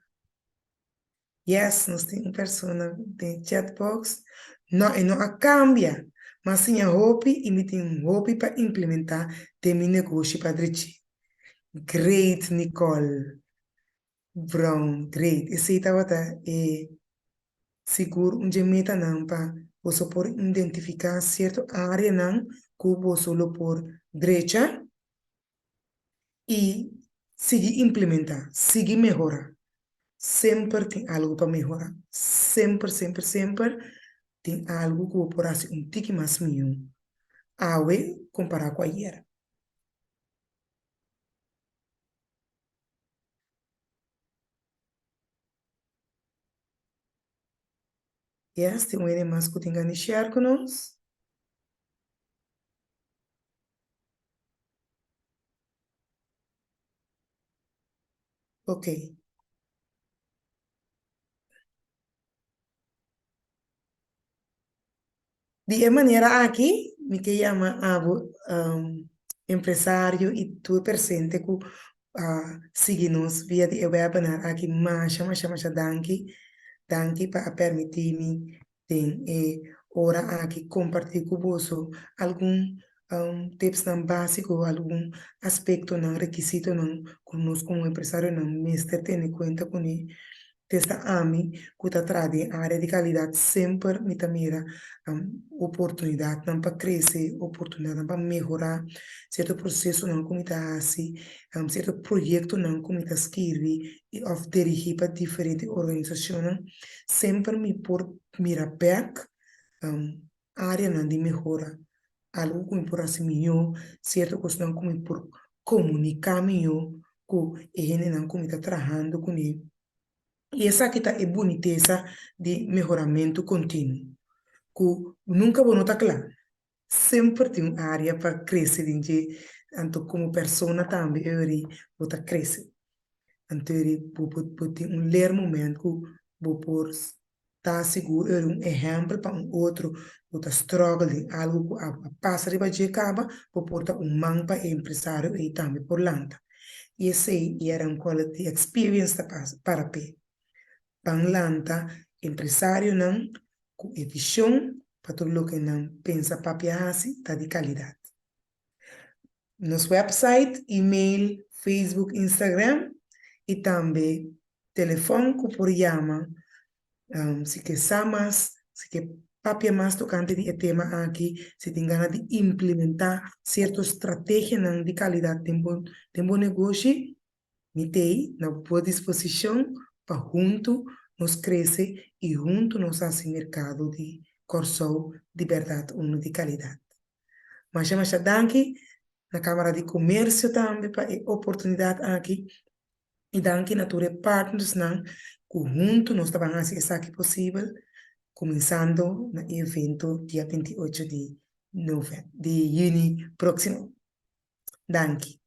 Yes, nos tin un persona den chatbox. No, e no a kambia. Mi a siña hopi i mi tin hopi pa implementá den mi negoshi pa drech'é. Great, Nicole! Brown, Great. Esei tabata e sigur un dje metanan pa boso por identifiká sierto áreanan ku boso lo por drecha i sigui implementá, sigui mehorá. Semper tin algu pa mehorá. Semper, semper, semper tin algu ku bo por hasi un tiki mas mihó awe kompará ku ayera. Yes, tin un hende mas ku tin gana di share ku nos? Ok. Di e manera aki mi ke yama abo empresario i tur presente ku a sigui nos via di e webinar aki masha masha masha danki. Danki pa a permití mi den e ora aki kompartí ku boso algun tipsnan básiko, algun aspektonan, rekisitonan ku nos komo empresarionan mester tene kuenta kuné. Testa ami ku ta traha den área di kalidat semper mi ta mira oportunidatnan pa krese, oportunidatnan pa mehorá sierto prosesonan ku mi ta hasi, sierto proyektonan ku mi ta skirbi i òf dirigí pa diferente organisashonnan. Semper mi por mira bèk áreanan di mehora, algu ku mi por hasi mihó, sierto kosnan ku mi por komuniká mihó ku e hendenan ku mi ta trahando kuné. I esaki ta e bunitesa di mehoramentu kontinuo, ku nunka bo no ta kla. Semper tin un área pa krese den dje, anto komo persona tambe eri bo ta krese. Anto eri bo bo tin un leermoment ku bo por ta sigur eri un ehèmpel pa un otro ku ta struggle den algu ku abo a pasa riba dje kaba, bo por ta un man pa e empresario ei tambe por lanta. I esei IRM Quality Experience ta para p'e. Ban lanta empresarionan ku e vishon pa tur loke nan pensa papia hasi ta di kalidat. Nos website, email, Facebook, Instagram i tambe telefòn ku por yama si ke sa mas, si ke. papia mas tokante di e tema aki, si tin gana di implementá sierto strategianan di kalidat den bo den bo negoshi, mi t'ei na bo disposishon pa huntu nos krese i huntu nos hasi merkado di Kòrsou di bèrdat unu di kalidat. Masha masha danki na Kámara di Komersio tambe pa e oportunidat aki i danki na tur e partnersnan ku huntu nos ta ban hasi esaki posibel, kuminsando na e evento dia 28 di nove di yüni próksimo. Danki.